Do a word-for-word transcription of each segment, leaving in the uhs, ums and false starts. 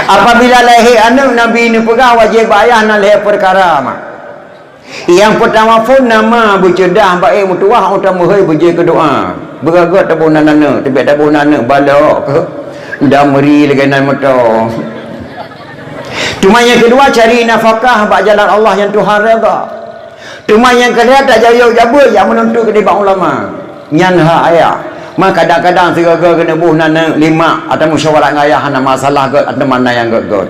Apabila lahé aneuk, Nabi neupeugah wajéb bak ayah na lhée peukara, mak. Nyang peutama phon na ma beuceudah, baék meutuwah, ôh tameuhôi beujeuet keu doá. Beugöt-göt taboh nan aneuk, teubiet taboh nan aneuk balok keuh, dan meuri lagée nan moto. Teuma nyang keudua, cari nafakah bak jalan Allah nyang Tuhan redha. Teuma nyang keulhée tajayok jabeue jak meununtut keu nibak ulama. Nyan hak ayah. Ma kadang-kadang sigoe-goe keuneuk boh nan aneuk lima atau musyawarat ngon ayah hana masalah göt atau mana nyang göt-göt.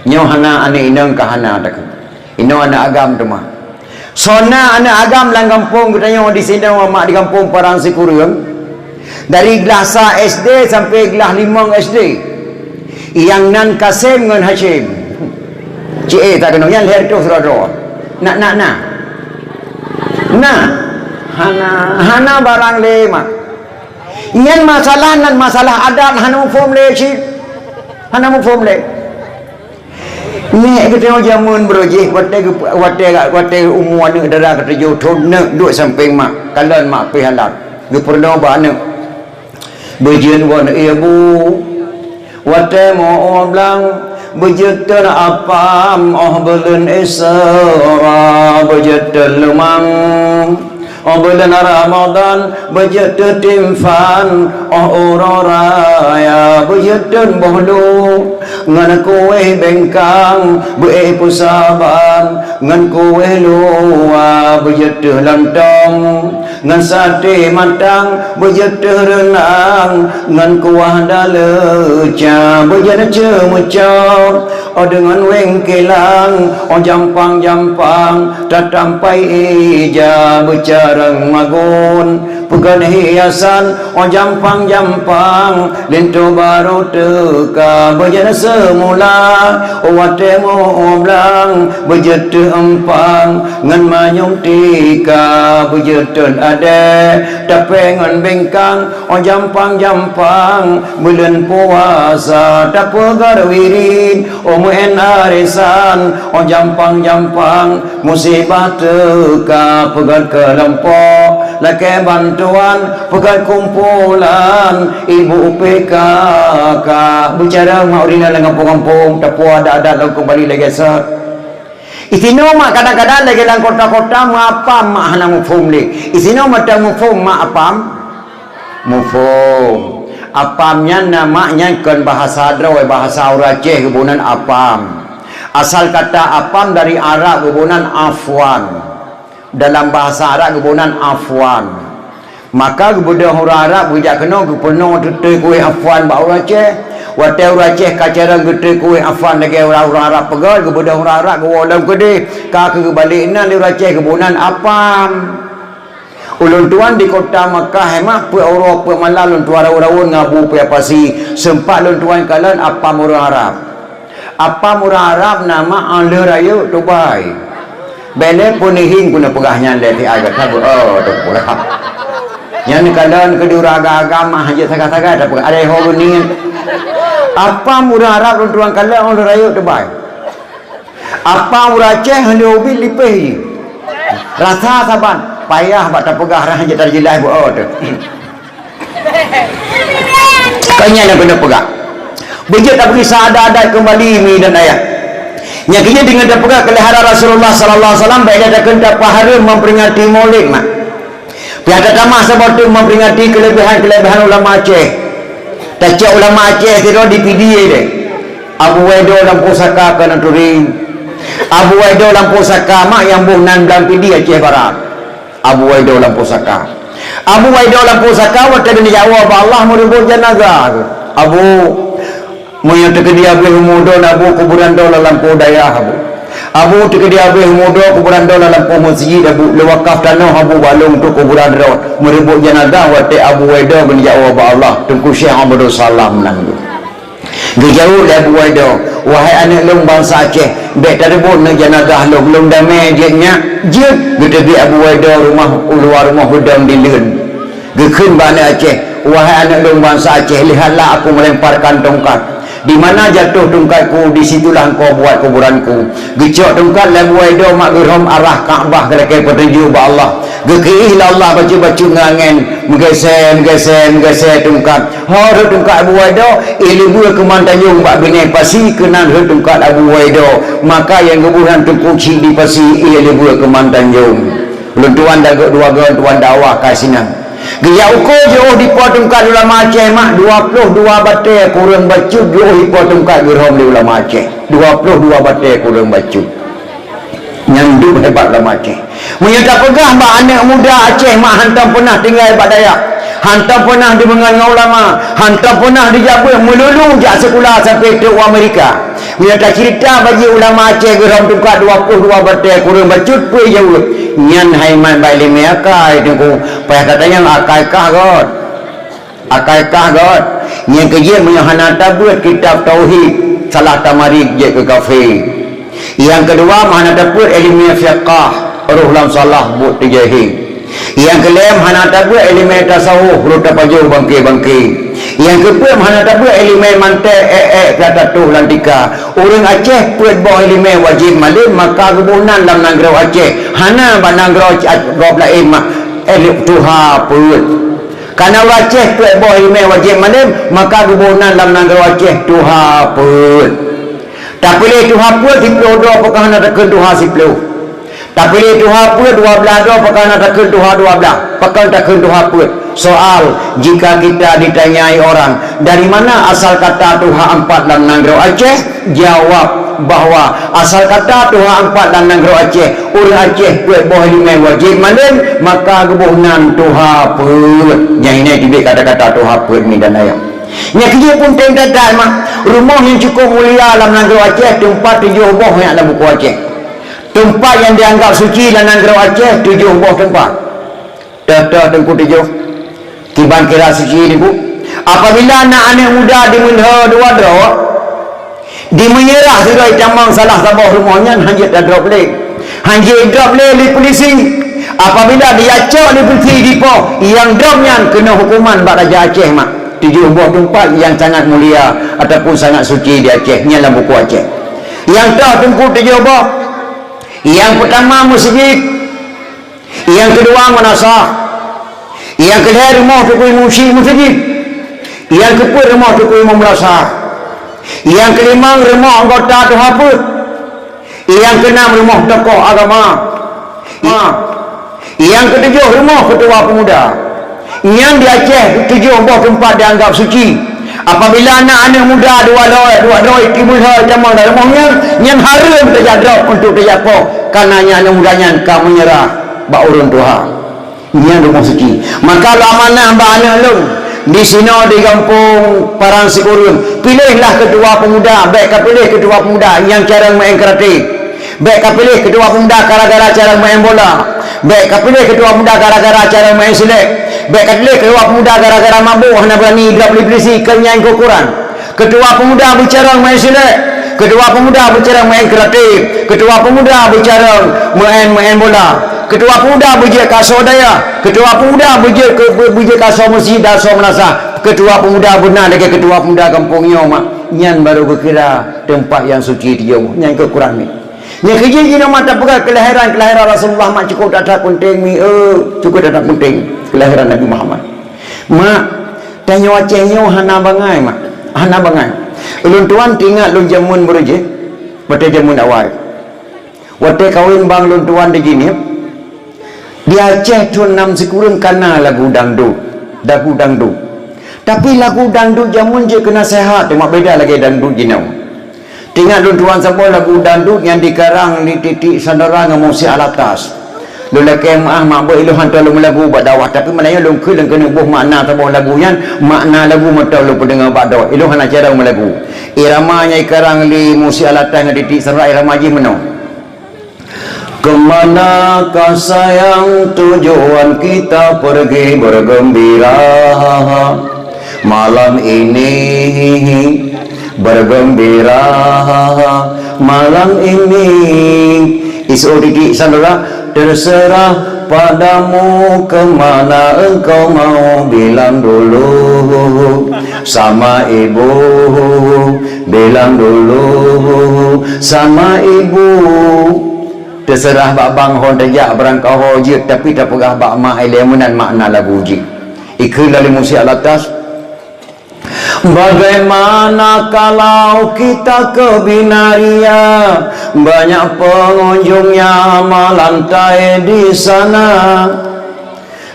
Nyoe hana aneuk inong ka hana takheun. Inoe aneuk agam teuma. Soe na aneuk agam lam gampông geutanyoe disinoe mak di gampông Padang Sikureueng. Dari glah sa S D sampai glah limong S D. Nyang nan Kasem ngon Hasyim. Cik eh tak keunoe nyan lhée reutôh sidroe-droe. Nak, nak, nak. Nah. Hana, hana barang lé mak. Nyan masalah nan masalah adat hana muphom lé cit. Hana muphom lé. Nèk geutanyoe jameun brôk jih, watée geup-, watée, watée umu aneuk dara keutujoh thon, neuk duek sampéng mak, kalon mak pih alat. Geupeurunoe bak aneuk. Beujeuet won ié bu, watée meu blang, beujeuet teun apam, óh buleuen Isra, beujeuet teun leumang. Óh buleuen Ramadhan, beujeuet teun timphan, óh uroe raya, beujeuet teun boh lu, ngon kueh bengkang, beuék peusaban, ngon kueh luwa, beujeuet teun lontong, ngon saté matang, beujeuet teun reunang, ngon kuah daleuca, beujeuet ceumeucok, óh deungon wéng kilang, óh jampang-jampang, tatampai ija beucarang magun, peugöt hiasan, óh jampang-jampang, linto barô teuka, beujeuet seumula, watée meu blang, beujeuet teun empang, ngon manyum tika, beujeuet teun adée, tapée ngon bengkang, óh jampang-jampang, buleuen puasa, tapeugöt wirid, óh meu'én arisan, óh jampang-jampang, musibah teuka, peugöt keulompok, lakée bantuan, peugöt kumpulan, ibu P K K. Beucarang mak ureueng inong lam gampông-gampông, tapuwoe adat-adat lom keumbali lagée sot. Isinoe mak kadang-kadang lagée lam kota-kota meuapam mak hana muphom lé. Isinoe mata muphom mak apam? Muphom. Apam nyan na mak nyan kon bahasa droe, bahasa ureueng Aceh geuboh nan apam. Asal kata apam dari Arab geuboh nan afwan. Dalam bahasa Arab geuboh nan afwan. Maka geubeudôh ureueng Arab geujak keunoe geupeurunoe teuntée kueh afwan bak ureueng Aceh. Watée ureueng Aceh ka carông geuteuntée kueh afwan lagée ureueng Arab peugah, geubeudôh ureueng Arab geuwoe lom keudeh. Ka keu geubalek nan lé ureueng Aceh geuboh nan apam. Ulôn tuan di kota Makkah, eh, mak, peuet uroe peuet malam lôn tuan rawon-rawon ngon Abu Pia Pasi. Seumpat lôn tuan kalon apam ureueng Arab. Apam ureueng Arab na mak, lheueh rayeuk tubai. Bèk lé peunehieng guna peugah nyan lé, ti ai gata beu, oh, tu peugah. Nyan kalon keu di ureueng agam-agam mah, hanjeuet sagai-sagai tapeugah, ada ho geunie. Apam ureueng Arab lôn tuan kalon lheueh rayeuk tubai. Apam ureueng Aceh lheueh ubit lipéh jih. Rasa saban, payah bak tapeugah, rasa hanjeuet tajeulaih beu, oh, tu. Kon nyan nyang keuneuk peugah. Beujeuet tapeugisa adat-adat keumbali mi dan ayah. Nyang keu nyan deungon tapeugah keulehan Rasulullah sallallahu alaihi wasallam, bèk lé takheun tapahareuem memperingati Maulid mak. Pih tatamah saboh teuk memperingati keulebihan-keulebihan ulama Aceh. Tacok ulama Aceh sidroe di Pidie deh. Abu Waido lam pusaka keuneuk turi. Abu Waido lam pusaka mak nyang boh nan blang Pidie Aceh Barat. Abu Waido lam pusaka. Abu Waido lam pusaka watèe geujaweueb bak Allah meureumpok janazah. Abu, meunyoe teukeudi abéh umu droe, Abu, kuburan droe lam lampôh dayah, Abu. Abu, teukeudi abéh umu droe, kuburan droe lam lampôh meuseujid, Abu. Lôn wakaf tanoh, Abu, bak lôn untuk kuburan droe. Meureumpok janazah watèe Abu Waido geujaweueb bak Allah. Teungku Syekh Abdul Salam nan. Geujaweueb lé Abu Waido, "Wahai aneuk lôn bansa Aceh, bèk tareubot neuk janazah lôn, lôn damé jeuet nyak." "Jeuet." Geuteubiet Abu Waido rumoh, u luwa rumoh geudong di leuen. Geukheun bak aneuk Aceh, "Wahai aneuk lôn bansa Aceh, lihatlah aku melemparkan tongkat. Di mana jatuh tungkatku, di situlah engkau buat kuburanku. Geucok tungkat lé Abu Waido mak geurhom arah Ka'bah keu lakée peutunjok bak Allah. Geukeuih lé Allah bacut-bacut ngon angén, meugeusé, meugeusé, meugeusé tungkat. Ho rhot tungkat Abu Waido, ié leubeh keuman tanjong bak binéh pasi keunan rhot tungkat Abu Waido. Maka nyang geuboh nan teungku cit di pasi, ié leubeh keuman tanjong. Lôn tuan dagok dua goe, tuan dakwah ka sinan. Geujak uko jiôh di po tungkat ulama Aceh mak dua ploh dua batée kureueng bacut jiôh di po tungkat geurhom lé ulama Aceh. Dua ploh dua batée kureueng bacut. Nyan duek hebat ulama Aceh. Meunyoe tapeugah bak aneuk muda Aceh mak hántom peunah tinggai bak dayah, hántom peunah deungon ulama, hántom peunah dijak beuet, meululu jak sikula sampoe trok u Amerika. Meunyoe taceurita bak jih ulama Aceh geurhom tungkat dua ploh dua batée kureueng bacut peue jaweueb, nyan hai mat bak iéleumé akai teungku, payah tatanyong akai kah göt. Akai kah göt. Nyang keujeuet meunyoe hana tabeuet kitab tauhid, salah tamarit jeuet keu kafé. Nyang keudua, hana tabeuet iéleumé fiqah, roh lam salah buet teujahé. Nyang keulhèe, hana tabeuet iéleumé tasawuf, roh tapajoh bangké-bangké. Nyang keupeuet, hana tabeuet iéleumé mantek, ék-ék ka tatoh lam tika. Ureuëng Aceh peuet boh iéleumé wajéb malém, maka geuboh nan lam nanggroe Aceh. Hana bak nanggroe gob laén mak, éh, tuha peuet. Kareuna ureuëng Aceh peuet boh iéleumé wajéb malém, maka geuboh nan lam nanggroe Aceh tuha peuet. Tapiléh tuha peuet siploh droe pakon hana takheun tuha siploh. Tapiléh tuha peuet dua blaih droe pakon hana takheun tuha dua blaih, pakon takheun tuha peuet. Soal, jika kita ditanyai orang, "Dari mana asal kata tuha empat lam nanggroe Aceh?" Jawab bahwa asal kata tuha empat lam nanggroe Aceh, ureuëng Aceh peuet boh iéleumé wajéb malém, maka geuboh nan tuha peuet. Nyang inan teubiet kata-kata tuha peuet mi dan ayam. Nyang keujeuet peunteng that-that mak, rumoh nyang cukup mulia lam nanggroe Aceh, teumpat tujoh boh nyang lam buku Aceh. Teumpat nyang dianggap suci lam nanggroe Aceh, tujoh boh teumpat. Teuh-teuh teungku tujoh. Kiban kira suci teungku. Apabila na aneuk muda dimeulhö dua droe, dimeunyeurah sidroe tamong salah saboh rumoh nyan hanjeuet tadrop lé. Hanjeuet drop lé lé pulisi. Apabila dijak cok lé pulisi dipoh, nyang drop nyan keunoe huköman bak Raja Aceh mak. Tujoh boh teumpat nyang sangat mulia ataupun sangat suci di Aceh, nyan lam buku Aceh. Nyang teuh teungku tujoh boh. Nyang peutama meuseujid. Nyang keudua meunasah. Nyang keulhèe rumoh tukui meuseujid. Nyang keupeuet rumoh tukui meunasah. Nyang keulimong rumoh anggota tuha peuet. Nyang keunam rumoh tokoh agama. Ma. Nyang keutujoh rumoh keutua peumuda. Nyan di Aceh tujoh boh teumpat dianggap suci. Apabila na aneuk muda dua droe, dua droe timeulhö tamong lam rumoh nyan, nyan hareuem tajak drop untuk tajak poh, kareuna nyan aneuk muda nyan ka meunyeurah bak ureuëng tuha. Nyan rumoh suci. Maka lôn amanah bak aneuk lôn, disinoe di gampông Parang Sikureueng, piléhlah keutua peumuda, bék kapiléh keutua peumuda nyang carông meu'en karate. Bék kapiléh keutua peumuda gara-gara carông meu'en bola. Bék kapiléh keutua peumuda gara-gara carông meu'en silet. Bék kapiléh keutua peumuda gara-gara mabök hana beurani idrop lé pulisi keu nyan keu ukuran. Keutua peumuda beucarông meu'en silet. Keutua peumuda beucarông meu'en karate. Keutua peumuda beucarông meu'en, meu'en bola. Keutua peumuda beujeuet keu asoe dayah. Keutua peumuda beujeuet keu, beu-, beujeuet keu asoe meuseujid dan asoe meunasah. Keutua peumuda beuna lagée keutua peumuda gampông nyoe mak. Nyan barô geukira teumpat nyang suci tujoh. Nyan keu ukuran nyoe. Nyang keujeuet jinoe mak tapeugah keulahiran, keulahiran Rasulullah mak cukup that-that peunteng mi, eh, cukup that-that peunteng keulahiran Nabi Muhammad. Mak, tanyoe Aceh nyoe hana bangai mak, hana bangai. Ulôn tuan teuingat lôn jameun beureujeue, watée jameun awai. Watée kawén bang lôn tuan di Jeunieb, di Aceh thon nam sikureueng kana lagu dangdut, lagu dangdut. Tapi lagu dangdut jameun jeuet keu naseuhat, teuma beda lagée dangdut jinoe. Teuingat lôn tuan saboh lagu dangdut nyang dikarang lé Titik Sandora ngon Musi Alatas. Lôn lakée meu'ah mak beuh ilôn hantom lôn meulagu bak dakwah, tapi meunyoe lôn kheun lôn keuneuk boh makna saboh lagu nyan, makna lagu mantong lôn peudeungoe bak droe, ilôn hana carông meulagu. Irama nyang ikarang lé Musi Alatas ngon Titik Sandora irama jih meunoe. Ke manakah sayang tujuan kita pergi bergembira malam ini? Bergembira malam ini. Isu Titik Sandora, terserah padamu ke mana engkau mau bilang dulu sama ibu. Bilang dulu sama ibu. Teuseurah bak bang ho tajak barangkaho jeuet, tapi tapeugah bak mak ilée meunan makna lagu jih. Ikheun lali musik alatas. Bagaimana kalau kita ke Binaria? Banyak pengunjungnya malantai di sana.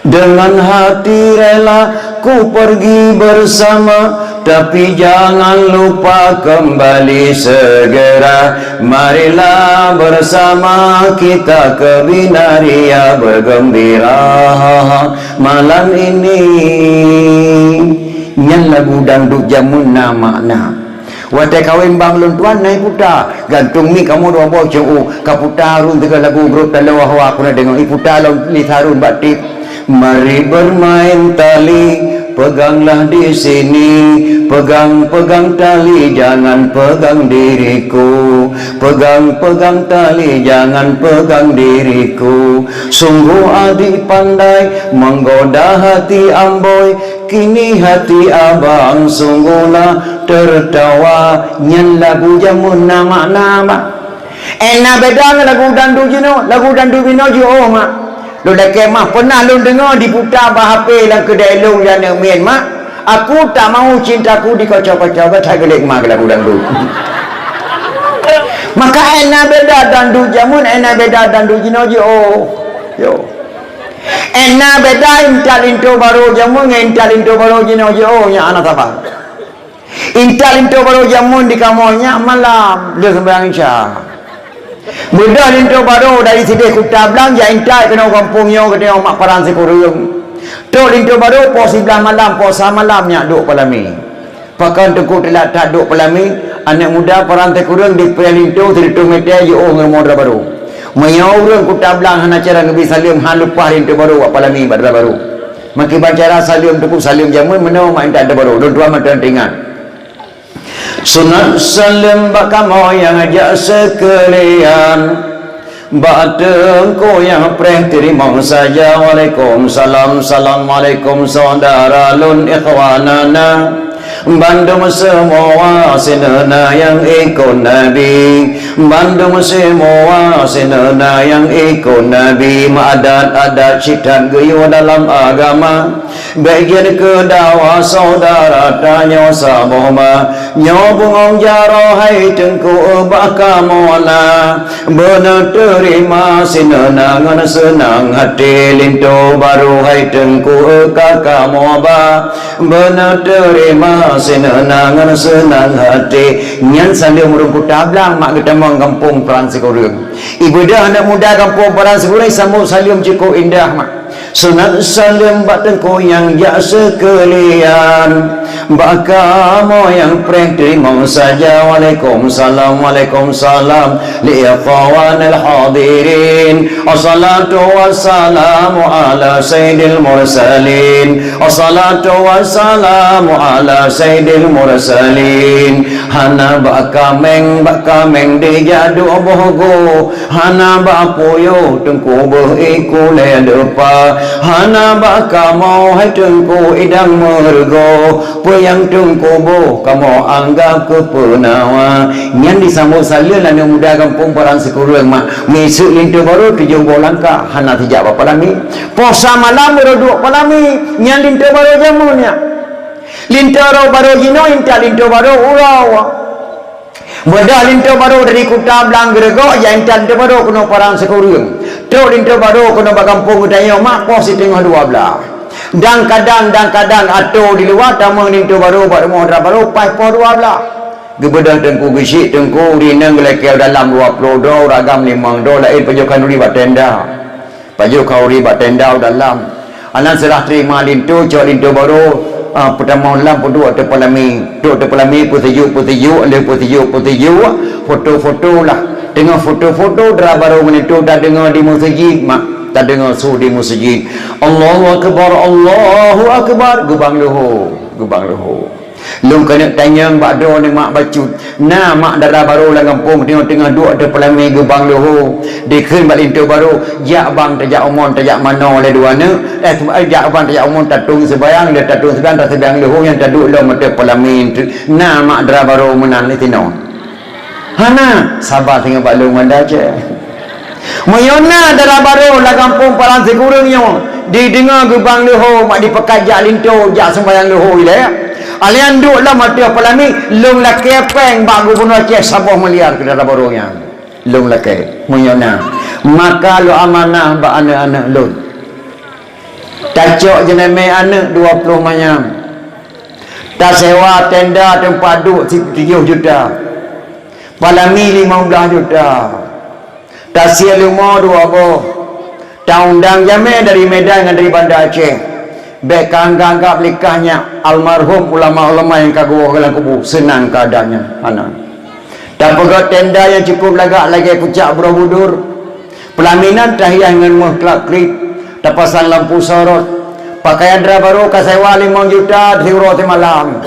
Dengan hati rela ku pergi bersama, tapi jangan lupa kembali segera. Marilah bersama kita ke Binaria bergembira malam ini. Nyan lagu dangdut jameun na makna. Watée kawén bang lôn tuan na iputa, gantung mi kamoe dua boh ceu'u, ka puta rhun teuka lagu grob taloe hawa ku na deungoe iputa lom li sarun bak tieb. Mari bermain tali, peganglah di sini, pegang-pegang tali, jangan pegang diriku, pegang-pegang tali, jangan pegang diriku. Sungguh adik pandai menggoda hati amboi, kini hati abang sungguhlah tertawa. Nyan lagu jameun na makna, mak. Éh na beda ngon lagu dangdut jinoe, lagu dangdut binoe jiôh, mak. Lôn lakée mah, peunah lôn deungoe diputa bak H P lam keudée lôn di aneuk miet, mak. Aku tak mau cintaku dikocok-kocok, ka that geulék mak lagu dangdut. Maka éh na beda dangdut jameun, éh na beda dangdut jinoe jiôh. Yo. Éh na beda intat linto barô jameun ngon intat linto barô jinoe jiôh, nyan hana saban. Intat linto barô jameun di kamoe nyak malam, lheueh seumbahyang Isya. Beudôh linto barô dari sideh Kuta Blang jak intat keunoe gampông nyoe geutanyoe mak paran sikureueng. Trok linto barô poh siblaih malam, poh sa malam nyak duek palami. Pakon teungku teulat that duek palami, aneuk muda paran sikureueng di pih linto sireutôh meter jiôh ngon rumoh dara barô. Meunyoe ureuëng Kuta Blang hana cara neubi saleuem, han leupah linto barô bak palami bak dara barô. Meukiban cara saleuem teungku saleuem jameun meunoe mak intat linto barô, lôn tuan mantong teuingat. Sunat saleuem bak kamoe nyang jak seukeulian. Bak teungku nyang preh teurimong saja. Waalaikumsalam, assalamualaikum saudara lôn ikhwanana. Bandum seumua sineuna nyang ikot Nabi. Bandum seumua sineuna nyang ikot Nabi. Meuadat-adat sitat geuyue dalam agama. Bèk jeuet keu dawa syedara tanyoe saboh ma. Nyoe bungöng jaroe hai Teungku bak kamoe na. Beuneuh teurima sineuna ngon seunang hati. Linto barô hai Teungku ka kamoe ba. Beuneuh teurima sineuna ngon seunang hati. Nyan saleuem ureueng Kuta Blang mak geutamong gampông Paran Sikureueng. Ibadah aneuk muda gampông Paran Sikureueng sambot saleuem cukôp indah mak. Sunat saleuem bak Teungku nyang jak seukeulian. Bak kamoe nyang preh teurimong saja. Waalaikumsalam, waalaikumsalam. Li ikhwanil hadirin. Assalatu wassalamu ala sayyidil mursalin. Assalatu wassalamu ala sayyidil mursalin. Hana bak kaméng, bak kaméng dijak duek boh goe. Hana bak puyôh Teungku beuh iku lé deupa. Hana bak kamoe hai Teungku idang meureugoe. Peue nyang Teungku boh kamoe anggab keu peunawa. Nyan disambot saleuem lé aneuk muda gampông Paran Sikureueng mak. Miseuk linto barô tujoh boh langkah hana sijak bak palami. Poh sa malam barô duek palami. Nyan linto barô jameun nyan. Linto barô jinoe intat linto barô uroe. Beudôh linto barô dari Kuta Blang geureugok jak intat linto barô keunoe Paran Sikureueng. Trok linto barô keunoe bak gampông geutanyoe mak poh siteungoh dua blaih. Dan kadang, dan kadang atô di luwa tamong linto barô bak rumoh dara barô paih poh dua blaih. Geubeudôh Teungku geusyik Teungku ureueng inong geulakée dalam dua ploh droe, ureueng agam limong droe, laén pajoh khanduri bak tenda. Pajoh khanduri bak tenda u dalam. Anan seurah teurima linto, cok linto barô, ah, peutamong lam peuduek ateueh palami. Duek ateueh palami peusijuek-peusijuek, lheueh peusijuek-peusijuek, foto-foto lah. Teungoh foto-foto dara barô ngon linto tadeungoe di meuseujid mak, tadeungoe su di meuseujid. Allahu akbar, Allahu akbar, geubang leuhô, geubang leuhô. Lôn keuneuk tanyong bak droeneuh mak bacut. Na mak dara barô lam gampông teungoh-teungoh duek ateueh peulamé geubang leuho. Dikheun bak linto barô, "Jak bang, tajak umon, tajak manoe lé dua neuk." Eh, jak bang, tajak umon, tatong seubayang, lé tatong seubayang, taseubayang leuho nyang taduek lom ateueh peulamé. Na mak dara barô meunan lé tinoe. Hana, saba singoh bak lôn manda cit. Meunyoe na dara barô lam gampông Padang Sikureueng nyoe, dideungoe geubang leuho, mak dipeugah jak linto, jak seumayang leuho ilée. Alèh nyan duek lom ateueh peulamé, lôn lakée péng bak gubunur Aceh saboh miliar keu dara barô nyan. Lôn lakée, meunyoe na. Maka lôn amanah bak aneuëk-aneuëk lôn. Tacok jeuneumé aneuëk dua ploh manyam. Tasewa tenda teumpat duek si-, tujoh juta. Peulamé limong blaih juta. Tasié leumo dua boh. Taundang jamé dari Medan ngon dari Banda Aceh. Bék ka anggab-anggab lé kah nyak almarhum ulama-ulama nyang ka geuwoe lam kubu, seunang keuadaan nyan. Hana. Tapeugét tenda nyang cukup lagak lagée pucak Borobudur. Peulaminan tahias ngon méuh klap-klip, tapasang lampu sorot. Pakaian dara barô ka sewa limong juta siuroe simalam.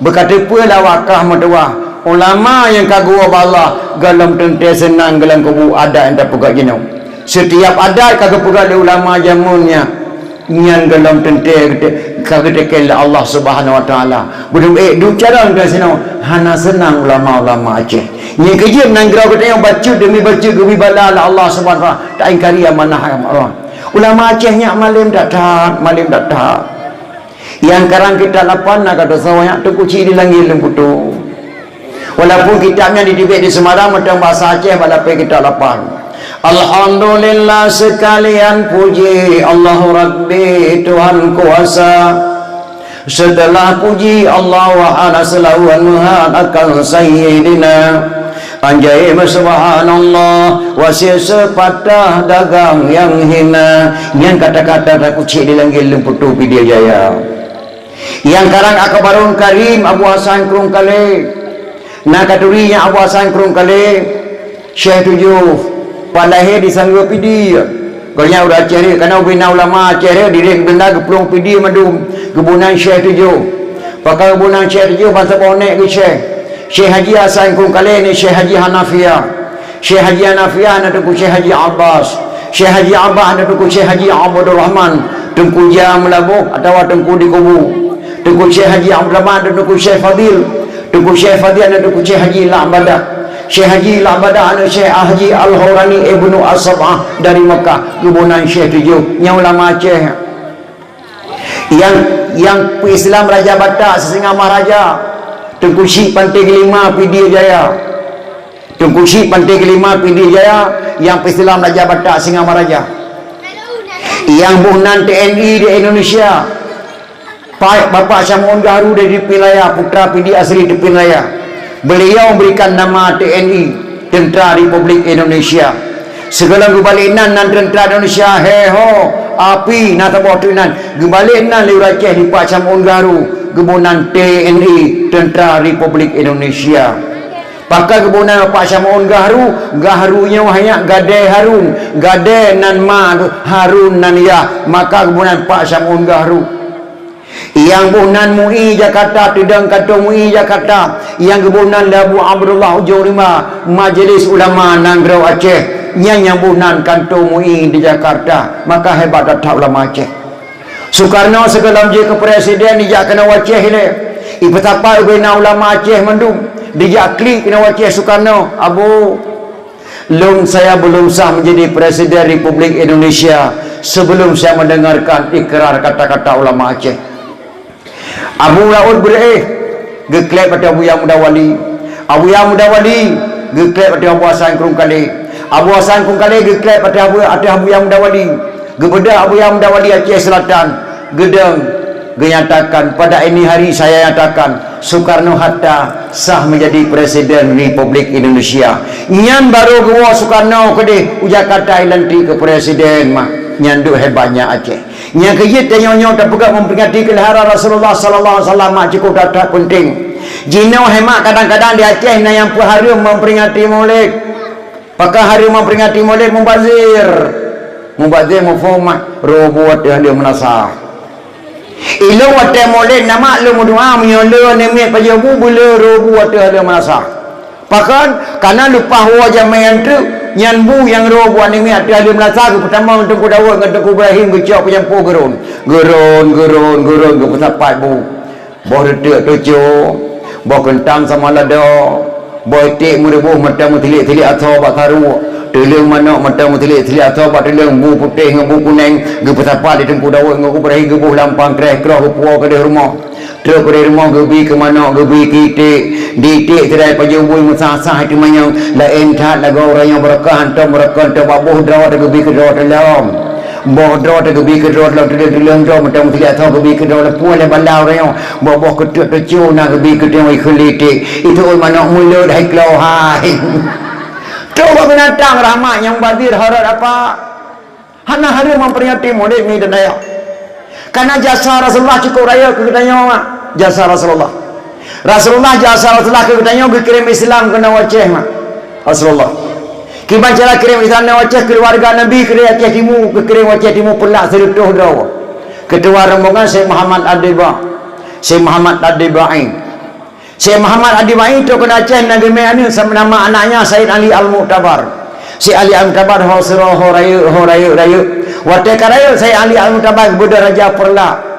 Beuka teupeue lawak kah meutuwah. Ulama nyang ka geuwoe bak Allah, gohlom teuntée seunang gohlom kubu adat nyang tapeugét jinoe. Setiap adat ka geupeugét lé ulama jameun nyan. Nyan gohlom teuntée ka geuteuken lé Allah Subhanahu Wa Taala. Beudum ék duek carông keu sinoe, hana seunang ulama-ulama Aceh. Nyang keujeuet nanggroe geutanyoe bacut demi bacut geubri bala lé Allah Subhanahu Wa Taala, taingkari amanah agama Allah. Ulama Aceh nyak malem that-that, malem that-that. Nyang karang kitab lapan na ka teusoe nyak Teungku Chik di Langét Leumputô. Walaupun kitab nyan ditibek di Semarang, mantong basa Aceh bak lapéh kitab lapan. Alhamdulillah, sekalian puji Allah Rabbi Tuhan kuasa. Setelah puji Allah, wahana seulaweuet meuhat akan Sayyidina. Anjai subhanallah, wasiet seupatah dagang nyang hina. Nyan kata-kata Teungku Chik di Langét Leumputô Pidie Jaya. Nyang karang Akbarul Karim Abu Hasan Krueng Kalé. Na katuri nyang Abu Hasan Krueng Kalé, Syekh Tujoh, pat lahé di Sanggeue Pidie. Gobnyan ureuëng Aceh rhot, kana ubena ulama Aceh rhot, direk benda geuplueng Pidie mandum, geuboh nan Syekh Tujoh. Pakon geuboh nan Syekh Tujoh, ban saboh nek geuh Syekh. Syekh Haji Hasan Krueng Kalé ni Syekh Haji Hanafiah. Syekh Haji Hanafiah na Teungku Syekh Haji Abbas. Syekh Haji Abbas na Teungku Syekh Haji Abdul Rahman, Teungku Jah Meulaboh atawa Teungku di Kubu. Teungku Syekh Haji Abdul Rahman na Teungku Syekh Fadil. Teungku Syekh Fadil na Teungku Syekh Haji Lak Badah. Syekh Haji Lak Badah na Syekh Haji Al-Horani Ibnu As-Sab'ah dari Mekah, geuboh nan Syekh Tujoh. Nyan ulama Aceh. Nyang, nyang peuislam Raja Batak Sisingamah Raja, Teungku Chik Panté Keulima Pidie Jaya. Teungku Chik Panté Keulima Pidie Jaya nyang peuislam Raja Batak Singamaraja. Nyang boh nan T N I di Indonesia. Pa-, Bapak Syama'un Gahru dari Teupin Raya, putra Pidie asli Teupin Raya. Beliau memberikan nama T N I, Tentara Republik Indonesia. Sigohlom geubalek nan, nan tentara Indonesia, he ho, api, na saboh teuk nan. Geubalek nan lé ureuëng Aceh di Pak Syama'un Gahru, geuboh nan T N I, Tentara Republik Indonesia. Pakon geuboh nan Bapak Syama'un Gahru, Gahru nyoe hanya gadée Harun, gadée nan ma geuh, Harun nan yah, maka geuboh nan Pak Syama'un Gahru. Nyang boh nan M U I Jakarta, teudong kantô M U I Jakarta, nyang geuboh nan lé Abu Abdullah Ujong Rimba, Majelis Ulama Nanggroe Aceh, nyan nyang boh nan kantô M U I di Jakarta, maka hebat that-that ulama Aceh. Sukarno sigohlom jeuet keu presiden, ijak keunoe u Aceh ilée. Ipeusapat ubena ulama Aceh mandum. Dijak klik keunoe u Aceh Sukarno, "Abu, lôn saya belum sah menjadi presiden Republik Indonesia sebelum saya mendengarkan ikrar kata-kata ulama Aceh." Abu Laôt beureuéh, geukleb ateueh Abuya Muda Wali. Abuya Muda Wali geukleb ateueh Abu Hasan Krueng Kalé. Abu Hasan Krueng Kalé geukleb ateueh Abu, ateueh Abuya Muda Wali. Geubeudôh Abuya Muda Wali Aceh Selatan, geudong, geunyatakan, "Pada ini hari saya nyatakan, Soekarno-Hatta sah menjadi Presiden Republik Indonesia." Nyan barô geuwoe Soekarno keudeh u Jakarta, ilantik keu presiden mah. Nyan duek hebatnya Aceh. Nyang keujeuet tanyoe nyoe tapeugah memperingati kelahiran Rasulullah sallallahu alaihi wasallam mak cukup that-that penting. Jinoe hemat kadang-kadang di Aceh na nyang peuhareuem memperingati Maulid. Pakon hareuem memperingati Maulid? Mubazir. Mubazir mufhum mak, roh buet dia, dia meunasah. Ilôn watée mulod na mak lôn meudoá meunyoe le aneuk miet pajoh bu beule roh bu ateueh lôn meunasah. Pakon? Kana leupah woe jamé nyang treuk, nyan bu nyang roh bu aneuk miet ateueh lôn meunasah geupeutamong Teungku Daud ngon Teungku Ibrahim geucok peunyampoh geuron. Geuron, geuron, geuron geupeusapat bu. Boh reuteuek tuco, boh keuntang sama lada, boh iték meureuboh mantong meusilik-silik asoe bak saruek, teuleueng manok mantong meusilik-silik asoe bak teuleueng, bu putéh ngon bu kuneng geupeusapat lé Teungku Daud ngon Ibrahim geuboh lam pankréh kroh geupuwoe keudeh rumoh. Trok keudeh rumoh geubi keu manok, geubi keu iték. Di iték sidai pajoh bui meusah-sah teumanyong, laén that lagoe uroe nyoe barokah hantom barokah hantom bak boh droe teuh geubi keu droe teuh lom. Boh droe teuh geubi keu droe teuh lom, teuleueng-teuleueng droe mantong meusilik asoe geubi keu droe teuh lom, puih lé bala uroe nyoe. Boh-boh keuteuk tuco na geubi keu droe ikheun lé iték. Itu ôn manok mulo dai klo hai. Trok bak binatang rahmat nyang bazir horot apa? Hana hareuem memperingati mulod mi dan ayah. Karena jasa Rasulullah cukup raya keu geutanyoe, mak. Jasa Rasulullah. Rasulullah, jasa Rasulullah keu geutanyoe geukirém Islam keunoe Aceh, mak. Rasulullah. Kiban cara kirém Islam keunoe Aceh, keuluwarga Nabi keu Aceh Timu, geukirém Aceh Timu peulak sireutôh droe. Keutua rombongan Syekh Muhammad Ad-Diba. Syekh Muhammad Ad-Dibai. Syekh Muhammad Ad-Dibai trok keunoe Aceh na geumè aneuk sama nama anaknya Said Ali Al-Mu'tabar. Syekh Ali Al-Mu'tabar ho sidroe ho rayeuk, ho rayeuk-rayeuk. Watèe ka rayeuk Said Ali Al-Mu'tabar geubeudôh Raja Peureulak.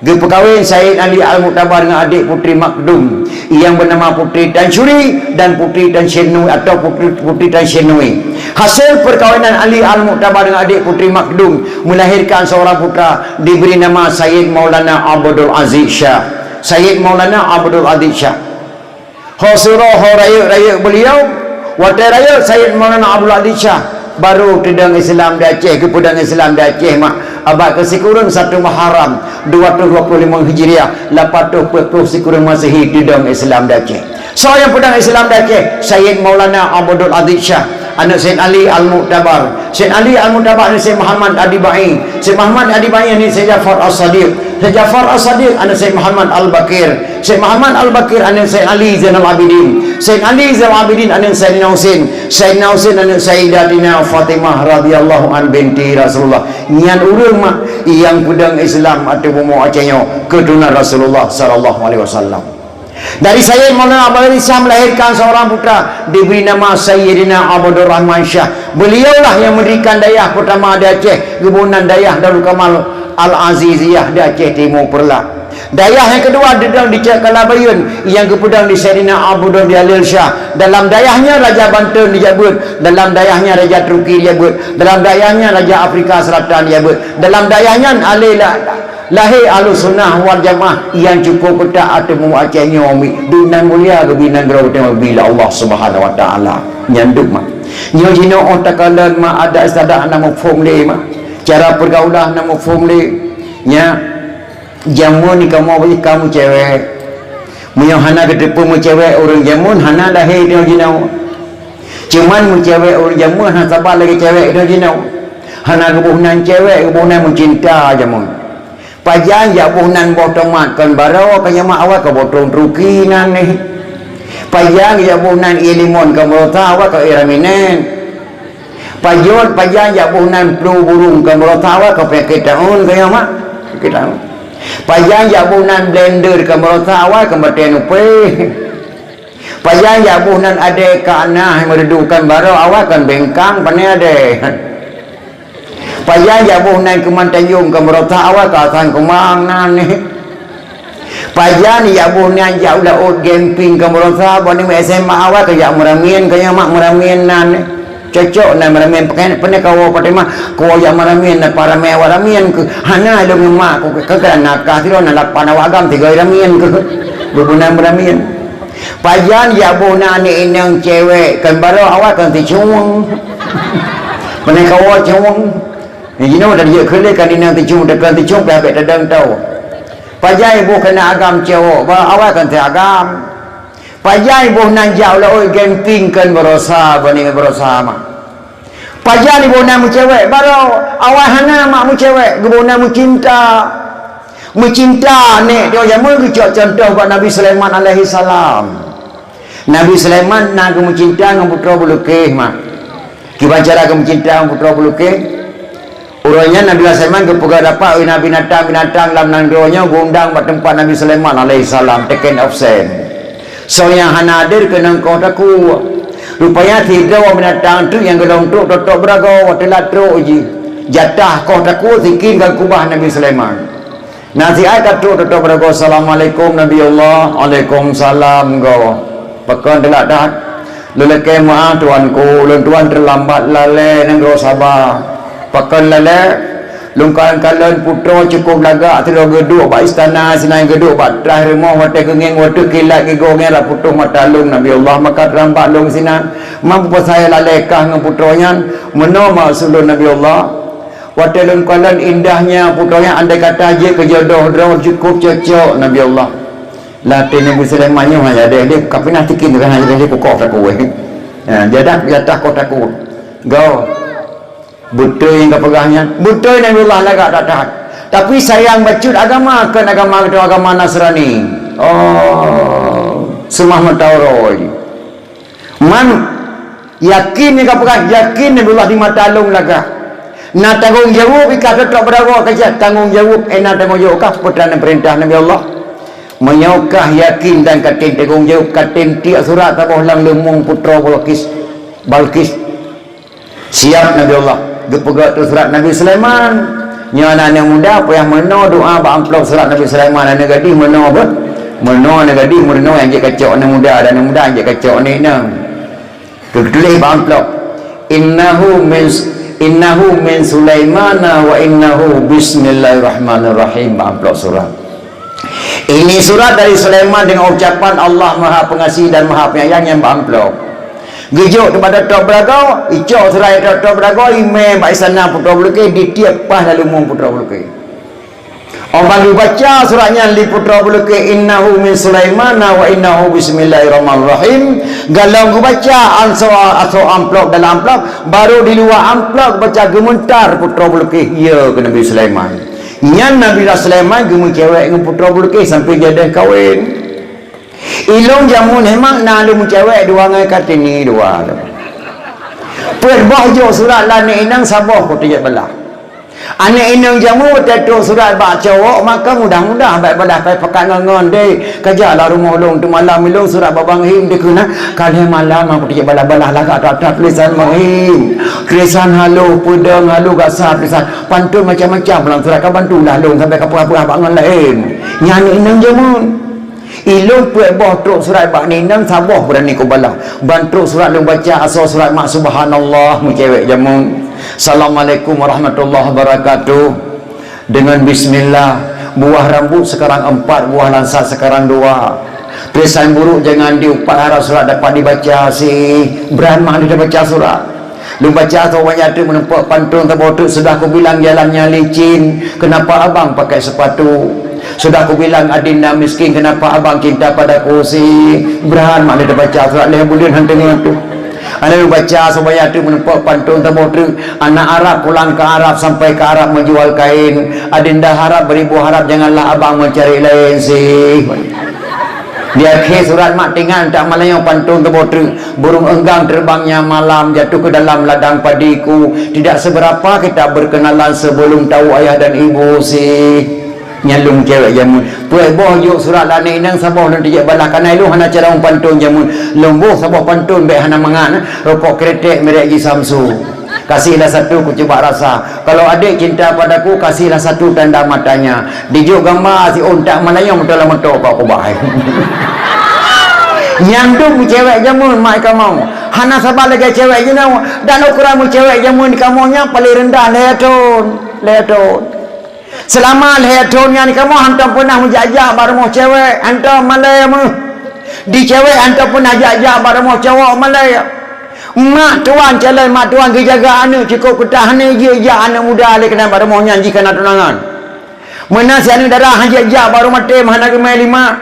Geupeukawen Said Ali Al-Mu'tabar ngon adék Putri Makdum nyang beunama Putri Tan Syuri dan Putri Tan Syinui atau Putri, Putri Tan Syinui. Hasil perkawinan Ali Al-Mu'tabar ngon adék Putri Makdum melahirkan seorang putra diberi nama Said Maulana Abdul Aziz Syah. Said Maulana Abdul Aziz Syah. Ho sidroe ho rayeuk-rayeuk beuliau, watèe rayeuk Said Maulana Abdul Aziz Syah, baru teudong Islam di Aceh, geupeudong Islam di Aceh mak, abad keusikureueng satu Muharram, dua ratus dua puluh lima Hijriah, lapan ratus empat puluh sikureueng Masehi teudong Islam di Aceh. Soe nyang peudong Islam di Aceh? Said Maulana Abdul Aziz Syah. Aneuk Said Ali Al-Mu'tabar. Said Ali Al-Mu'tabar aneuk Said Muhammad Ad-Dibai. Said Muhammad Ad-Dibai aneuk Said Ja'far As-Shadiq. Said Ja'far As-Shadiq aneuk Said Muhammad Al-Baqir. Said Muhammad Al-Baqir aneuk Said Ali Zainal Abidin. Said Ali Zainal Abidin aneuk Saidina Husain. Saidina Husain aneuk Sayyidatina Fatimah radhiyallahu an binti Rasulullah. Nyan ureueng mak nyang peudong Islam ateueh bumoe Aceh nyoe keuturunan Rasulullah sallallahu alaihi wasallam. Dari Sayyid Maulana Abdul Aziz Syah melahirkan seorang putra diberi nama Sayyidina Abdul Rahman Syah. Beliaulah yang mendirikan dayah pertama di Aceh, geuboh nan Dayah Darul Kamal Al-Aziziyah di Aceh Timur Peureulak. Dayah yang kedua didong di Cek Kalabayeuen yang geupeudong di Sayyidina Abdul Jalil Syah. Dalam dayahnya Raja Banten dijabeut, dalam dayahnya Raja Turki dijabeut, dalam dayahnya Raja Afrika Selatan dijabeut, dalam dayahnya alé la- Lahé Ahlussunnah wal Jamaah nyang cukup keutat ateueh bumoe Aceh nyoe, mi, di nan mulia geubi nanggroe teuh geubi lé Allah Subhanahu wa Taala. Nyan dum mak. Nyoe jinoe oh takalon mak adat istiadat hana muphom lé mak. Cara pergaulan hana muphom lé. Nya jameun ni kamoe bagi kamoe cewek. Meunyoe hana geuteupeue meucewek ureueng jameun hana lahé nyoe jinoe. Cuman meucewek ureueng jameun hana saban lagèe cewek nyoe jinoe. Hana geuboh nan cewek, geuboh nan meucinta jameun. Pajan jak boh nan boh tomat kon baroe, ka nyan mak awai ka boh tông Turki nan neh. Pajan jak boh nan ié limon kon baroe sa awai ka ié raminen. Pajan, pajan jak boh nan flu burung kon baroe sa awai ka peunyakét taun ka nyan mak. Peunyakét taun. Pajan jak boh nan blender kon baroe sa awai ka batèe nupéh. Pajan jak boh nan adèe ka anah meududukan baroe awai kon bengkang pané adèe. Pajan jak boh nan keuman tanjong ka meurota awai ka asang keumang nan. Pajan jak boh nan jak u laôt camping ka meurota boh ni S M A awai ka jak meuramien ka nyan mak meuramien nan. Cocok nan meuramien pakai pané kawoe patéma kawoe jak meuramien na paramé awak ramien keu hana lôn ngon mak ku keu keu nakah sidroe na lapan awak agam tiga ramien keu. Beuguna meuramien. Pajan jak boh na aneuk inong cewek, kan baroe awai kan ticueng. Peunaikawoe cueng. Nyang jinoe dan jeuet keu lé kan inong ticueng, kan ticueng pih habéh tadong tau. Pajan boh keuneuk agam cewek, baroe awai kan teuagam. Pajan boh nan jak u laôt camping kan barosa, bani barosa mah. Pajan iboh nan meucewek, baroe awai hana mak meucewek, geuboh nan meucinta. Meucinta nèk nyoe jameun geucok contoh bak Nabi Sulaiman alaihissalam. Nabi Sulaiman na geumeucinta ngon putroe beulukeh mak. Kiban cara geumeucinta ngon putroe beulukeh? Uroe nyan Nabi Sulaiman geupeugah dapat binatang-binatang lam nanggroe nyoe geuundang bak teumpat Nabi Sulaiman alaihissalam, teken absen. Soe nyang hana hadir keunong koh takue. Rupanya sidroe binatang teuk nyang gohlom trok tôp-tôp beuragoe, watèe lat trok jih. Jatah koh takue sikin ka geukubah Nabi Sulaiman. Na siat ka trok tôp-tôp beuragoe, "Assalamualaikum Nabi Allah." "Waalaikumsalam," goe. "Pakon teulat that?" "Lôn lakèe meu'ah tuanku, ulôn tuan teulambat lalèe nanggroe Saba." "Pakon lalèe?" "Lôn kalon-kalon putroe cukôp lagak sidroe geuduek bak istana sinan, geuduek bak traih rumoh, watèe geungieng watèe kilat gigoe ngieng rap putôh mata lôn Nabi Allah, maka teulambat lôn sinan. Man peue pasai lalèe kah ngon putroe nyan?" "Meunoe maksud lôn Nabi Allah. Watèe lôn kalon indahnya putroe nyan, andai kata jeuet keu jodoh droe cukôp cocok Nabi Allah." Lam até Nabi Sulaiman nyoe hana jadeh, lé ka pinah tikim, ka hana jadeh, lé kukoh takue. Ha, jadah jatah koh takue. Goe. Beutôi nyang kapeugah nyan. Beutôi Nabi Allah lagak that-that. Tapi sayang bacut agama, kon agama geutanyoe, agama Nasrani. Oh, seumah meuta uroe. Man, yakin nyang kapeugah, yakin Nabi Allah di mata lôn lagak. Na tanggông jaweueb i kah tôp-tôp beuragoe ka jeuet, tanggông jaweueb, eh, na tanggông jaweueb kah peutrang dan peurintah Nabi Allah. Meunyoe kah yakin dan katem tanggông jaweueb, katem tiek surat saboh lam leumông putroe Balqis. Balqis. Siap Nabi Allah. Geupeugah tu surat Nabi Sulaiman. Nyoe aneuk muda payah meurunoe doa bak amplop surat Nabi Sulaiman, aneuk gadih meurunoe beuh. Meurunoe aneuk gadih, meurunoe nyang jeuet kacok aneuk muda, dan aneuk muda nyang jeuet kacok aneuk inong. Geutuléh bak amplop, "Innahu min, innahu min Sulaimana wa innahu bismillahirrahmanirrahim," bak amplop surat. Ini surat dari Sulaiman dengan ucapan Allah Maha Pengasih dan Maha Penyayang nyang bak amplop. Geujok teuk bak tôp-tôp beuragoe, icok surat tôp-tôp beuragoe, imè bak istana putroe Balqis, ditiek paih lam leumông putroe Balqis. Óh ban geubaca surat nyan lé putroe Balqis, "Innahu min Sulaimana wa innahu bismillahirrahmanirrahim." Gohlom geubaca asoe, asoe amplop dalam amplop, barô di luwa amplop geubaca geumeuntar putroe Balqis, "Ya," keu Nabi Sulaiman. Nyan Nabi Sulaiman geumeucewek ngon putroe Balqis sampoe jadeh kawen. Ilôn jameun hemak na lôn meucewek dua ngon Kartini dua. Peuet boh jok surat lam aneuk inong, saboh ku teujak balah. Aneuk inong jameun watèe trok surat bak cowok maka mudah-mudah bak balah, pai pakat ngon-ngon deh. Ka jak lam rumoh lôn teumalam ilôn surat bak Bang Him dikeue na. Ka lhèe malam aku teujak balah-balah lagak that-that tulisan Bang Him. Tulisan halôh, peudong halôh, gasa tulisan. Pantôn macam-macam lam surat, ka bantulah lôn sampai ka peugah-peugah bak ngon laén. Nyan aneuk inong jameun. Ilôn peuet boh trok surat bak aneuk inong, saboh beurani kubalah. Ban trok surat lôn baca asoe surat mak, subhanallah, meucewek jameun. Assalamualaikum warahmatullahi wabarakatuh. Dengan bismillah, buah rambut sekarang empat, buah langsat sekarang dua. Tulisan buruk jangan diupat, harap surat dapat dibaca sih. Brat mak dia baca surat. Lôn baca asoe banyak teuk meureumpok pantôn saboh teuk, sudah kubilang jalannya licin, kenapa abang pakai sepatu? Sudah kubilang adinda miskin, kenapa abang cinta padaku sih? Brat mak dia baca surat lhèe buleuen han teungoh tu. Aneuk baca asoe banyak teuk meureumpok pantôn saboh teuk, anak Arab pulang ke Arab, sampai ke Arab menjual kain. Adinda harap beribu harap, janganlah abang mencari lain sih. Di akhé surat mak teuingat that meulayeue pantôn saboh teuk, burung enggang terbangnya malam jatuh ke dalam ladang padiku. Tidak seberapa kita berkenalan sebelum tahu ayah dan ibu sih. Nyan lôn cewek jameun. Peuet boh jok surat lam aneuk inong, saboh lôn teujak balah, kana ilôn hana carông pantôn jameun. Lôn boh saboh pantôn bèk hana mangat, rokok kretek merek jih Samsu. Kasihlah satu ku cuba rasa. Kalau adik cinta padaku, kasihlah satu tanda matanya. Dijok gamba si untak meunayong dalam moto bak kubah. Nyan dum cewek jameun mak kamoe. Hana saban lagèe cewek jinoe. Dan ukuran cewek jameun di kamoe nyan paling rendah lhèe thon. Lhèe thon. Seulama lhèe thon nyan di kamoe hantom peunah meujak-jak bak rumoh cewek, hantom malèe meuh. Di cewek hantom peunah jak-jak bak rumoh cowok malèe. Mak tuan calon mak tuan geujaga aneuk cukôp keutah, hana jijak aneuk muda lé keunan bak rumoh nyan jih kana tunangan. Meunan si aneuk dara han jijak bak rumoh maté hana geumè lé mak.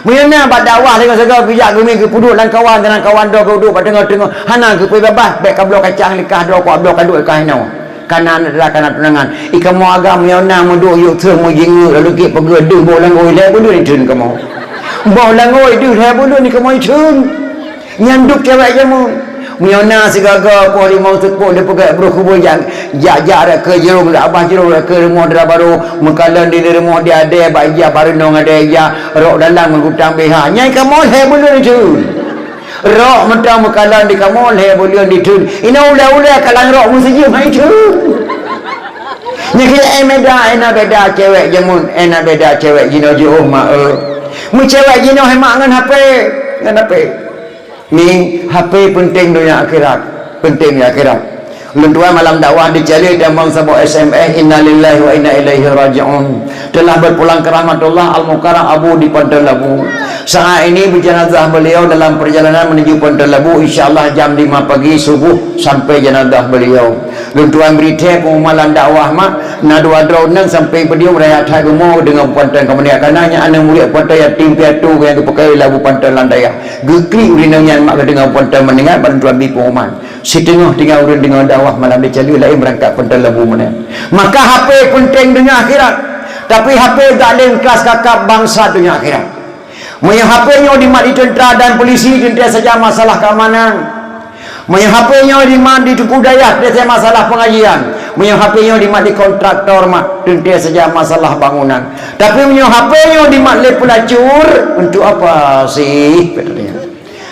Meunyoe na bak dakwah lé ngon sagoe geujak geumè geupeuduek lam kawan, dan kawan droe geuduek bak teungoh-teungoh, hana geupeu babah, bèk kabloe kacang likah droe, kuabloe kaduek likah inoe. Kana aneuk dara kana tunangan. I kamoe agam meunyoe na meuduek yôk seuh meujingeuk lalu gèt peugöt deuh boh langgôi lhèe buleuen itheun kamoe. Boh langgôi deuh lhèe buleuen i kamoe itheun. Nyan dum cewek jameun. Meunyoe na sigaga poh limong seupôt dipeugét broh kubu jak, jak, jak rot keu jurông, rot abah jurông, rot keu rumoh dara barô, meukalon di rumoh di adèe, bak ija barô nong adèe ija, rot dalam ngon gutang B H. Nyan kamoe lhèe buleuen ditheun. Rot mantong meukalon di kamoe lhèe buleuen ditheun. Inoe ulèe-ulèe kalang rot meuseujeuem hai theun. Nyan keuh, eh, beda, eh, na beda cewek jameun, eh, na beda cewek jinoe jiôh ma, eh. Meucewek jinoe mak ngon H P, ngon H P. Ni, H P peunteng donya akhirat, peunteng donya akhirat. Lôn tuan malam dakwah di Cali tamong saboh S M S, "Innalillahi wa inna ilaihi raji'un." Telah berpulang ke rahmatullah Al-Mukarram Abu di Ponton Labu. Saat ini berjenazah beliau dalam perjalanan menuju Ponton Labu, insya Allah jam lima pagi subuh sampai jenazah beliau. Lôn tuan bri thèe pengumuman lam dakwah mak, na dua droe nang sampai podium raya that geumo deungon Ponton kemudian karena nyan aneuk murit Ponton yatim piatu nyang geupeukayu lagu Ponton lam dayah. Geuklik ureueng nyan mak geudeungoe Ponton meuninggai ban tuan bi pengumuman. Siteungoh tinggai ureueng deungoe dakwah malam di Cali laén beurangkat Ponton Labu meunan. Maka H P peunteng donya akhirat. Tapi H P galeng kelas kakap bansa donya akhirat. Meunyoe H P nyoe dimat di teuntra dan polisi teuntèe saja masalah keamanan. Meunyoe H P nyoe dimat di teungku dayah teuntèe masalah pengajian. Meunyoe H P nyoe dimat di kontraktor mak teuntèe saja masalah bangunan. Tapi meunyoe H P nyoe dimat lé peulacur, untuk apa sih? Katanya.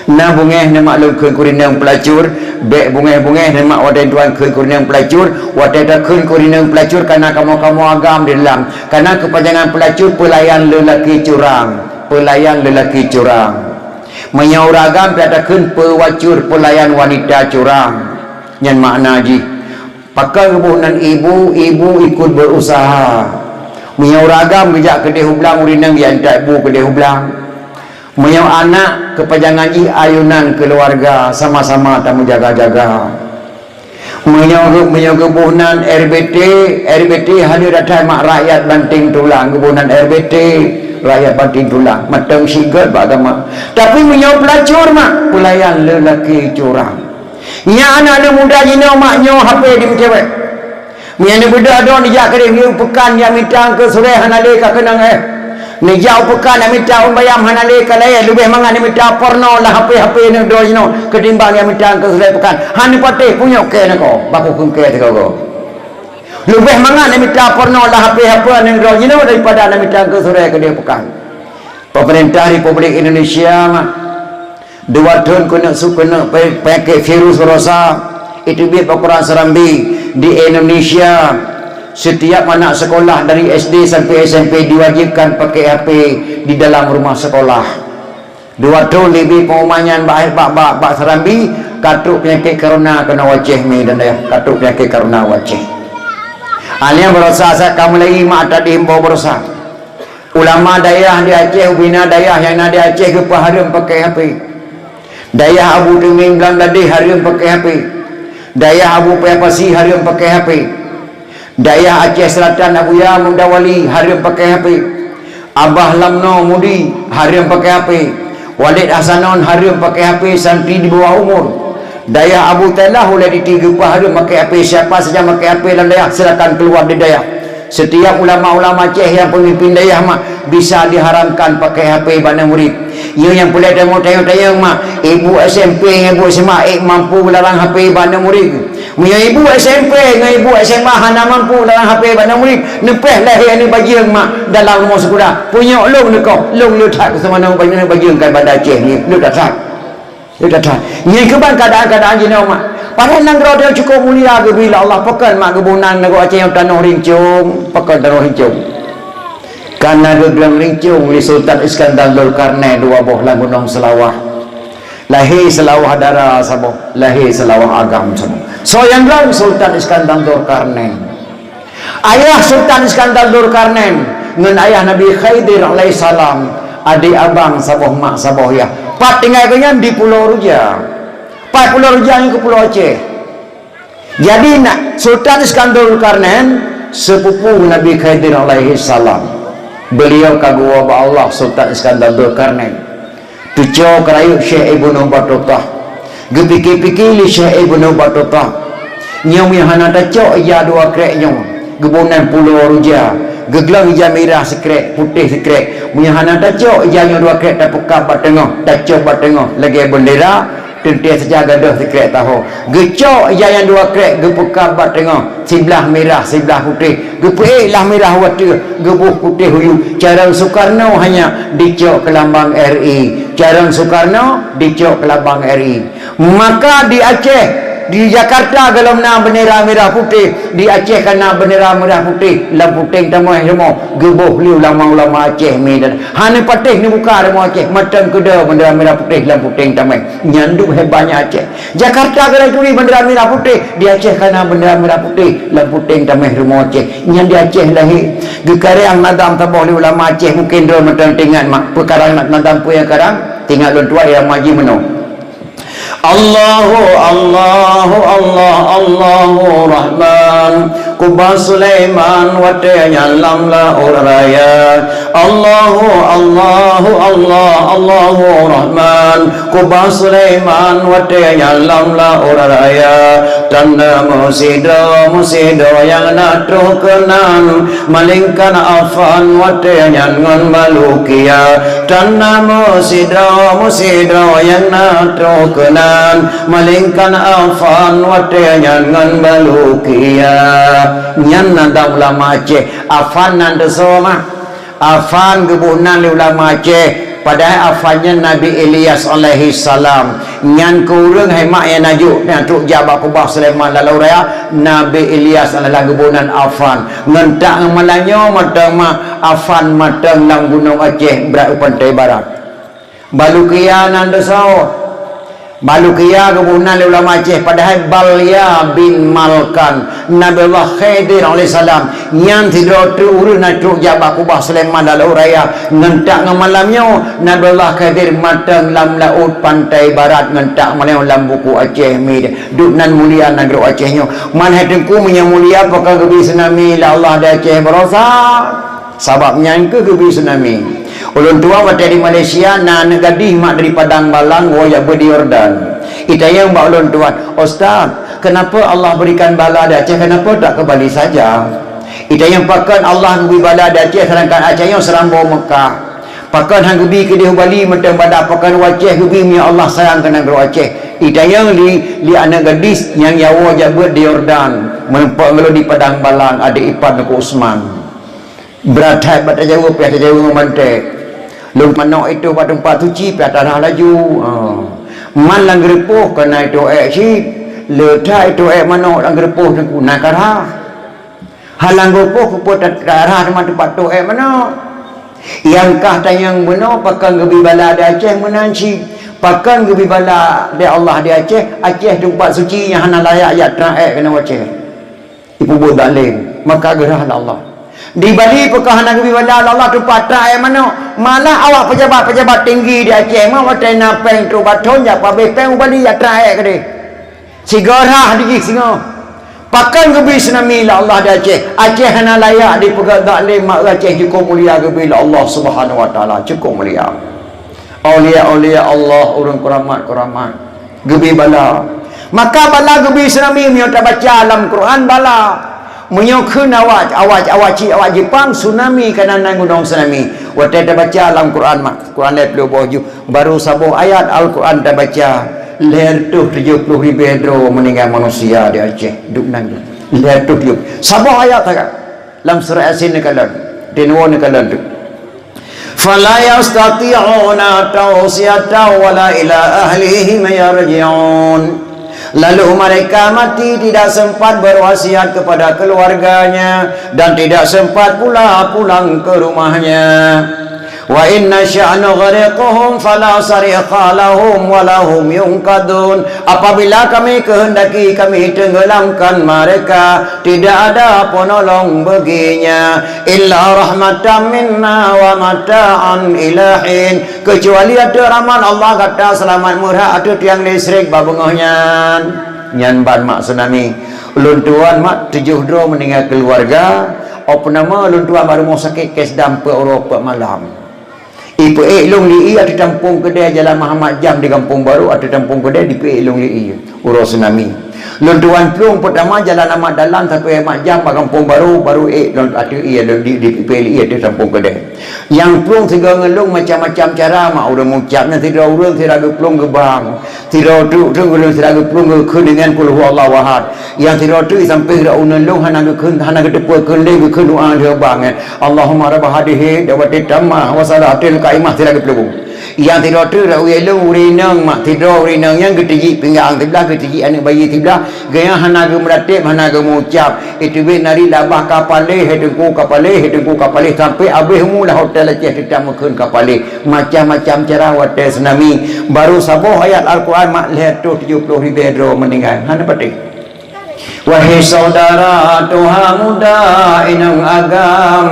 Na beungèh neuh mak lôn kheun keu ureueng inong peulacur, bèk beungèh-beungèh neuh mak watèe tuan kheun keu ureueng inong peulacur, watèe takheun keu ureueng inong peulacur kana kamoe-kamoe agam di dalam. Kana keupanjangan peulacur peulayan lelaki curang, peulayan lelaki curang. Meunyoe ureueng agam pih takheun peuwacur peulayan wanita curang. Nyan makna jih. Pakon geuboh nan ibu, ibu ikut berusaha. Meunyoe ureueng agam geujak keudéh u blang, ureueng inong jiantat bu keudéh u blang. Meunyoe anak keupanjangan jih ayunan keuluwarga, sama-sama tameujaga-jaga. Meunyoe geu-, meunyoe geuboh nan R B T, R B T hana that-that mak rakyat banting tulang, geuboh nan R B T, rakyat banting tulang. Mantong sigot bak agama. Tapi meunyoe peulacur mak, peulayan lelaki curang. Nyan aneuk muda jinoe mak nyoe H P dimeucewek. Meunyoe neubeudôh droe neujak keudéh u peukan jak mita keu surèe hana lé ka keunong éh. Neujak u peukan jak mita ôn bayam hana lé ka laén, leubeh mangat neumita porno lam H P-H P aneuk droe jinoe keutimbang jak mita keu surèe peukan. Hana patéh punyok kèe neuko, baku kheun kèe sigoe-goe. Leubeh mangat neumita porno lam H P-H P aneuk droe jinoe daripada neumita keu surèe keudéh peukan. Pemerintah Republik Indonesia dua thôn keuneuk su-, keuneuk pe-, penyakit virus rosa, itu biet bak Quran Serambi di Indonesia. Setiap anak sekolah dari S D sampai S M P diwajibkan pakai H P di dalam rumah sekolah. Dua thôn leubeh pengumuman nyan bak, bak, bak, bak Serambi, ka trok penyakit corona keunoe u Aceh mi dan dayah, ka trok penyakit corona u Aceh. Alèh baroesa sa ka mulai mak tadi himbau baroesa. Ulama dayah di Aceh, ubena dayah nyang na di Aceh geupeuhareuem pakai H P. Dayah Abu Teumim Blang Bladeh hareuem pakai H P. Dayah Abu Paya Pasi hareuem pakai H P. Dayah Aceh Selatan Abuya Muda Wali hareuem pakai H P. Abah Lamno Mudi hareuem pakai H P. Walid Hasanon hareuem pakai H P santri di bawah umur. Dayah Abu Tailah ulèe diti geupeuhareuem pakai H P, siapa saja pakai H P lam dayah silakan keluar di dayah. Setiap ulama-ulama Aceh nyang pemimpin dayah mak bisa diharamkan pakai H P bak aneuk murit. Nyoe nyang peureulèe tanyoe-tanyoe mak, ibu S M P ngon ibu S M A ék mampu larang H P bak aneuk murit. Meunyoe ibu S M P ngon ibu S M A hana mampu larang H P bak aneuk murit, neupèh lahé aneuk bajeueng mak dalam rumoh sikula. Punyok lôn neukoh, lôn le that keu seumanoe bajeueng, bajeueng kan Banda Aceh nyoe, le that. Nyan keuban keuadaan-keuadaan jinoe mak. Padahai nanggroe tanyoe cukôp mulia geubri lé Allah. Pakon mak geuboh nan nanggroe Aceh nyoe tanoh rincong, pakon tanoh rincong. Kana geuglöng rincong lé Sultan Iskandar Zulkarnain dua boh lam Gunong Seulawah. Lahé Seulawah dara saboh, lahé Seulawah agam saboh. Soe nyang glöng? Sultan Iskandar Zulkarnain. Ayah Sultan Iskandar Zulkarnain ngon ayah Nabi Khidir alaihissalam, adék abang saboh mak saboh yah. Pat tinggai geuh nyan di Pulo Ruja. Pat Pulo Ruja nyan keu Pulo Aceh. Jadi, na-, Sultan Iskandar Zulkarnain, sepupu Nabi Khidir alaihissalam. Beliau ka geuwoe bak Allah, Sultan Iskandar Zulkarnain. Teucok keu rayeuk Syekh Ibnu Batutah. Geupike-pike lé Syekh Ibnu Batutah, "Nyoe meunyoe hana tacok ija dua krek nyoe, geuboh nan Pulo Ruja, geuglöng ija mirah sikrek, putéh sikrek. Meunyoe hana tacok ija nyoe dua krek, tapeukab bak teungoh, tacok bak teungoh lagèe beundera, Teuntée saja gadôh sikrek taho. Geucok ija nyang dua krek, geupeukab bak teungoh, siblah mirah, siblah putéh. Geupeuék lah mirah u ateueh, geuboh putéh u yup. Carông Soekarno hanya dicok keu lambang R I. Carông Soekarno dicok keu lambang R I. Maka di Aceh, di Jakarta gohlom na bendera mirah putéh, di Aceh ka na bendera mirah putéh lam puténg tamöh rumoh, geuboh lé ulama-ulama Aceh mi dan hana patéh neubuka rumoh Aceh, mantong keudroe bendera mirah putéh lam puténg tamöh. Nyan duek hebatnya Aceh. Jakarta ka na turi bendera mirah putéh, di Aceh ka na bendera mirah putéh lam puténg tamöh rumoh Aceh. Nyan di Aceh lahé. Geukaréng nadam saboh lé ulama Aceh, mungken droe mantong teuingat mak. Peukarang na-, nadam peue nyang karang? Teuingat lôn tuan, irama jih meunoe. Allahu, Allahu, Allah, Allahu Rahman. Kubah Sulaiman watée nyan lam laôt raya. Allahu, Allahu, Allah, Allahu Rahman. Kubah Sulaiman watée nyan lam laôt raya. Tanda meusidroe, meusidroe nyang na troh keunan. Malingkan Afan watée nyan ngon Balukia. Tanda meusidroe, meusidroe nyang na troh keunan. Malingkan Afan watée nyan ngon Balukia. Nyan na dam ulama Aceh. Afan nan teusoe mah. Afan geuboh nan lé ulama Aceh. Padahai Afan nyan Nabi Ilyas alaihissalam. Nyan keu ureuëng hai mak nyang na jok, nyang trok jak bak kubah Sulaiman lam laôt raya, Nabi Ilyas alaihissalam geuboh nan Afan. Ngon tak ngon malam nyoe mantong ma-, Afan mantong lam Gunong Aceh brat u pantai barat. Balukia nan teusoe. Balukia geuboh nan lé ulama Aceh, padahai Balya bin Malkan, Nabi Allah Khidir alaihissalam, nyan sidroe teuk ureuëng na trok jak bak kubah Sulaiman lam laôt raya. Ngon tak ngon malam nyoe, Nabi Allah Khidir mantong lam laôt pantai barat, ngon tak malam nyoe lam buku Aceh mi. Duek nan mulia nanggroe Aceh nyoe. Man hai Teungku, meunyoe mulia, pakon geubri tsunami lé Allah di Aceh baroesa? Sabab nyan keuh geubri tsunami. Ulôn tuan watée di Malaysia na aneuk gadih mak dari Padang Balang woe jak beuet di Yordan. Itanyong bak ulôn tuan, "Ustaz, kenapa Allah berikan bala di Aceh, kenapa tak ke Bali saja?" Itanyong pakon Allah geubri bala di Aceh sedangkan Aceh nyoe seurambo Mekah. Pakon han geubri keudeh u Bali mantong bala, pakon u Aceh geubri meunyoe Allah sayang keu nanggroe Aceh. Itanyong lé, lé aneuk gadih nyang woe jak beuet di Yordan, meurumpok ngon lôn di Padang Balang, adek ipar Teungku Usman. Brat that bak tajaweueb, piah tajaweueb ngon mantek. Lôn manok itôh bak teumpat suci, piah tarah laju. Ha. Man lam geureupoh ka na itôh ék cit. Le that itôh ék manok lam geureupoh Teungku, na ka rhah. Halang gopoh keupeue ta-, tarah teuma teumpat tôh ék manok. Nyang kah tanyong bunoe pakon geubri bala di Aceh meunan cit. Pakon geubri bala di Allah di Aceh, Aceh teumpat suci nyang hana layak jak trang ék keunoe Aceh. Ipeubuet zalim, maka geurhah lé Allah. Di Bali pakon hana geubri bala lé Allah teumpat trang ék manok. Malah awak pejabat-pejabat tinggi di Aceh mah watée na péng trok bak thon jak pabeh péng u Bali jak trang ék keudeh. Sigoe rhah di jih singoh. Pakon geubri tsunami lé Allah di Aceh? Aceh hana layak dipeugét zalim, mak Aceh cukôp mulia geubri lé Allah Subhanahu Wa Taala, cukôp mulia. Aulia-aulia Allah, ureuëng keuramat-keuramat, geubri bala. Maka bala geubri tsunami meunyoe tabaca lam Quran bala. Meunyoe kheun awak, awak, awak cit, awak Jepang, tsunami ka na nan gunong tsunami. Watée tabaca lam Quran mak, Quran lhée ploh boh ju. Baru saboh ayat Al-Quran tabaca, lhée reutôh tujoh ploh ribée droe meuninggai manusia di Aceh, duek nan. Lhée reutôh tujoh. Saboh ayat sagai. Lam surat Yasin neukalon. Di nuwoe neukalon tu. Fala yastati'una tawsiyatan wala ila ahlihim yarji'un. Lalu mereka mati tidak sempat berwasiat kepada keluarganya dan tidak sempat pula pulang ke rumahnya. Wa in nasya' nughriqhum fala sarikha lahum wa lahum yunqadun. Apabila Kami kehendaki, Kami tenggelamkan mereka, tidak ada penolong baginya. Illa rahmatan minna wa mata'an ila hin. Kecuali ateueh rahmat Allah gata seulamat meurhak ateueh tiang listrik bak beungoh nyan. Nyan ban mak tsunami. Ulôn tuan mak tujoh droe meuninggai keuluwarga. Óh peue nama ulôn tuan bak rumoh sakét, Kesdam, peuet uroe peuet malam. Ipeuék lôn lé ié ateueh tampông keudè Jalan Muhammad Jam di Gampông Barô, ateueh tampông keudè dipeuék lôn lé ié uroe tsunami. Lôn tuan plueng peutama jalan Amat Dahlan sampoe Amat Jam bak Gampông Barô, barô ék lôn ateueh ié lôn di, di pipéh ié ateueh Gampông Keudè. Nyang plueng sigoe ngon lôn macam-macam cara, mak ureuëng meucab nyan sidroe ureuëng sira geuplueng geubang. Sidroe treuk treuk ureuëng sira geuplueng geukheun deungon Qul Huwallahu Ahad. Nyang sidroe treuk sampéng rot uneuen lôn hana geukheun, hana geuteupeue kheun lé geukheun doa lheueh bang nyan. Allahumma rabb hadhihi da'watit tammah wa salatil qaimah sira geuplueng. Nyang sidroe treuk rot uneuen lôn ureuëng inong mak sidroe ureuëng inong nyang geutijik pinggang siblah geutijik aneuëk bayi siblah. Geuhnyan hana geumeurateb, hana geumeucab. Iteubiet nari labah ka paléh, hai teungku ka paléh, hai teungku ka paléh, sampoe abéh umu lam hotel Aceh teutap meukheun ka paléh. Macam-macam cara watée tsunami. Barô saboh ayat Al-Quran mak lhée reutôh tujoh ploh ribée droe meuninggai. Hana patéh. Wahai syedara tuha muda inong agam,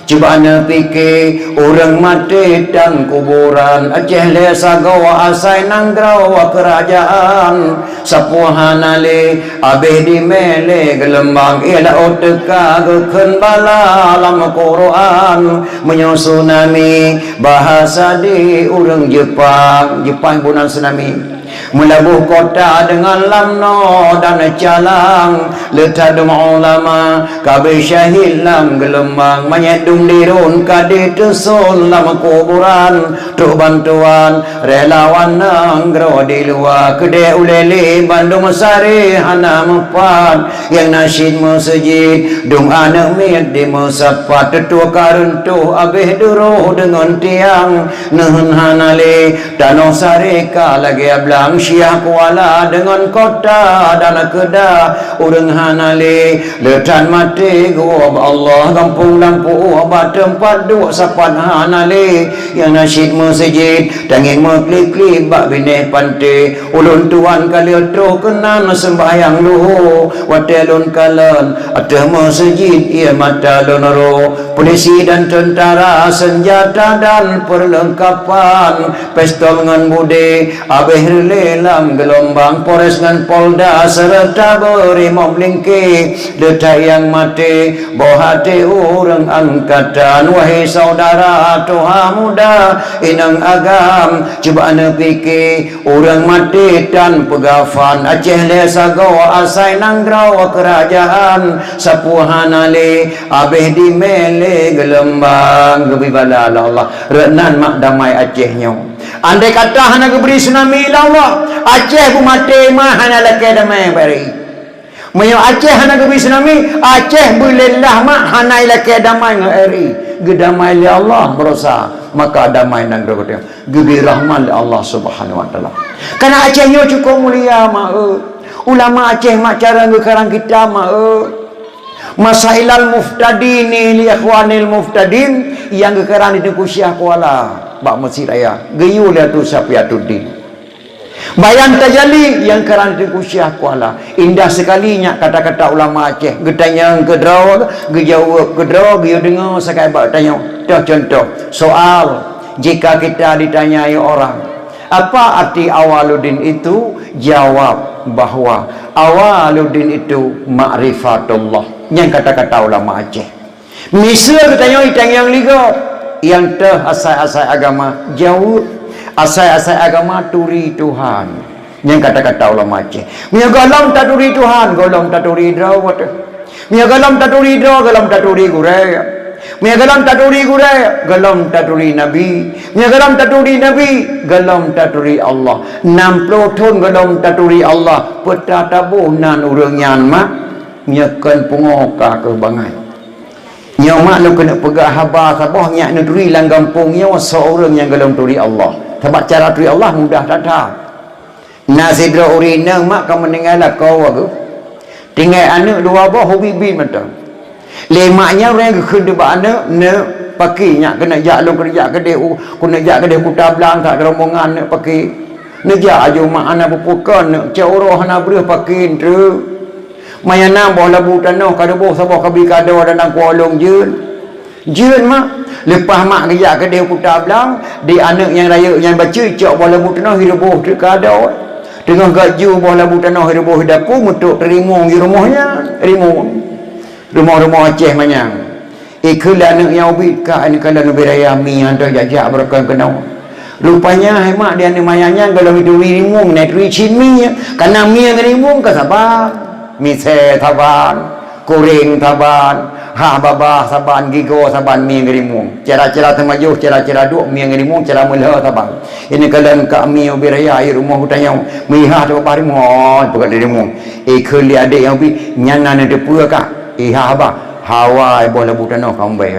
cuba neupike ureuëng maté dan kuburan. Aceh lé sagoe asai nanggroe keurajeuen. Sapeue hana lé abéh dimé lé geulumbang, ié laôt teuka geukheun bala lam Quran. Meunyoe tsunami bahasa di ureuëng Jepang, Jepang bunan tsunami. Meulaboh kota deungon lam noe dan calang, le that dum ulama ka abéh syahid lam geulumbang. Manyét dum dirun ka diteuson lam kuburan. Trok bantuan relawan nanggroe di luwa, keudeh ulée lé bandum sare hana meupat. Nyang na cit meuseujid dum aneuëk miet dimeusapat, teutoe ka reuntoh abéh duroh deungon tiang. Neuheun hana lé tanoh sare ka lagée blang, Syiah Kuala deungon kota dan keuda ureuëng hana lé. Le that maté geuwoe bak Allah, gampông lampu bak teumpat duek sapat hana lé. Nyang na cit meuseujid tangieng meuklik-klik bak binéh panté. Ulôn tuan ka lheueh troh keunan seumbahyang luho, watée lôn kalon ateueh meuseujid ié mata lôn roh. Polisi dan teuntara, seunjata dan peurleungkapan, pistol ngon budé abéh reulée lam geulumbang. Polres ngon Polda seureuta beurimop lingké, le that nyang maté boh até ureuëng angkatan. Wahai syedara tuha muda inong agam, cuba neupike ureuëng maté tan peukafan. Aceh lé sagoe asai nanggroe keurajeuen, sapeue hana lé abéh dimé lé geulumbang. Geubri bala lé Allah. Rot nan mak damai Aceh nyoe. Andai kata hana geubri tsunami lé Allah, Aceh beumaté mah hana lakée damai bari. Meunyoe Aceh hana geubri tsunami, Aceh beulelah mak hana ilakée damai ngon R I. Geudamai lé Allah baroesa, maka damai nanggroe geutanyoe. Geubri rahmat lé Allah Subhanahu wa Taala. Karena Aceh nyoe cukup mulia mak, eh. Ulama Aceh mak cara geukarang kitab mak, eh. Masailal Muftadini li Ikhwanil Muftadin nyang geukarang di Teungku Syiah Kuala bak Meuseujid Raya. Geuyue lé Atu Safiatuddin. Bayan Tajali nyang karang di Teungku Syiah Kuala. Indah sekali nyak kata-kata ulama Aceh. Geutanyong keudroe, geujaweueb keudroe, geuyue deungoe sagai bak tanyong. Toh contoh, soal, jika kita ditanyai orang, "Apa arti Awaluddin itu?" Jawab bahwa Awaluddin itu ma'rifatullah. Nyan kata-kata ulama Aceh. Miseue geutanyoe itanyong lé gob, nyang toh asai-asai agama, jaweueb, asai-asai agama turi Tuhan. Nyan kata-kata ulama Aceh. Meunyoe gohlom taturi Tuhan, gohlom taturi droe teuh. Meunyoe gohlom taturi droe, gohlom taturi gurée. Meunyoe gohlom taturi gurée, gohlom taturi nabi. Meunyoe gohlom taturi nabi, gohlom taturi Allah. Nam ploh thon gohlom taturi Allah, peutataboh nan ureuëng nyan mak, nyoe kon pungo ka keuh bangai. Nyoe mak lôn keuneuk peugah haba saboh nyak neuturi lam gampông nyoe soe ureuëng nyang gohlom turi Allah. Sabab cara turi Allah mudah that-that. Na sidroe ureuëng inong mak ka meuninggai lakoe geuh. Tinggai aneuëk dua boh ubit-ubit mantong. Lé mak nyan ureuëng geukheun bak aneuëk, "Neuk, pakri nyak keuneuk jak lôn keuneuk jak keudeh u, keuneuk jak keudeh Kuta Blang that rombongan neuk pakri." Neujak aju mak hana peupukoe neuk, cok uroe hana breueh pakri treuk. Manyang na boh labu tanoh ka deuboh saboh kabi kado dan nangkoe lôn jeuet. Jeuet mak, leupah mak geujak keudeh Kuta Blang, di aneuëk nyang rayeuk nyan bacut cok boh labu tanoh hireubôh treuk kado. Teungoh gak ju boh labu tanoh hireubôh dapu meutrok teurimong di rumoh nyan, rimong. Rumoh-rumoh Aceh manyang. Ikheun lé aneuëk nyang ubit ka aneuëk kala neubri raya mi hantom jak-jak beureukan keunoe. Rupanya hai mak di aneuk manyang nyan gohlom turi rimueng, na turi cit mie. Kana mie ngon rimueng ka saban. Misée saban, kuréng saban, hah babah saban, gigoe saban, mie ngon rimueng. Cara-cara teumajoh, cara-cara duek, mie ngon rimueng, cara meulhô saban. Ini kalon ka mie ubé raya, i rumoh geutanyoe, meuhah teubah rimueng, oh, peugah di rimueng. Eh, kheun lé adék nyang ubé, nyan na neuteupeue ka. Ihah bah, hawa boh labu tanoh ka umbée.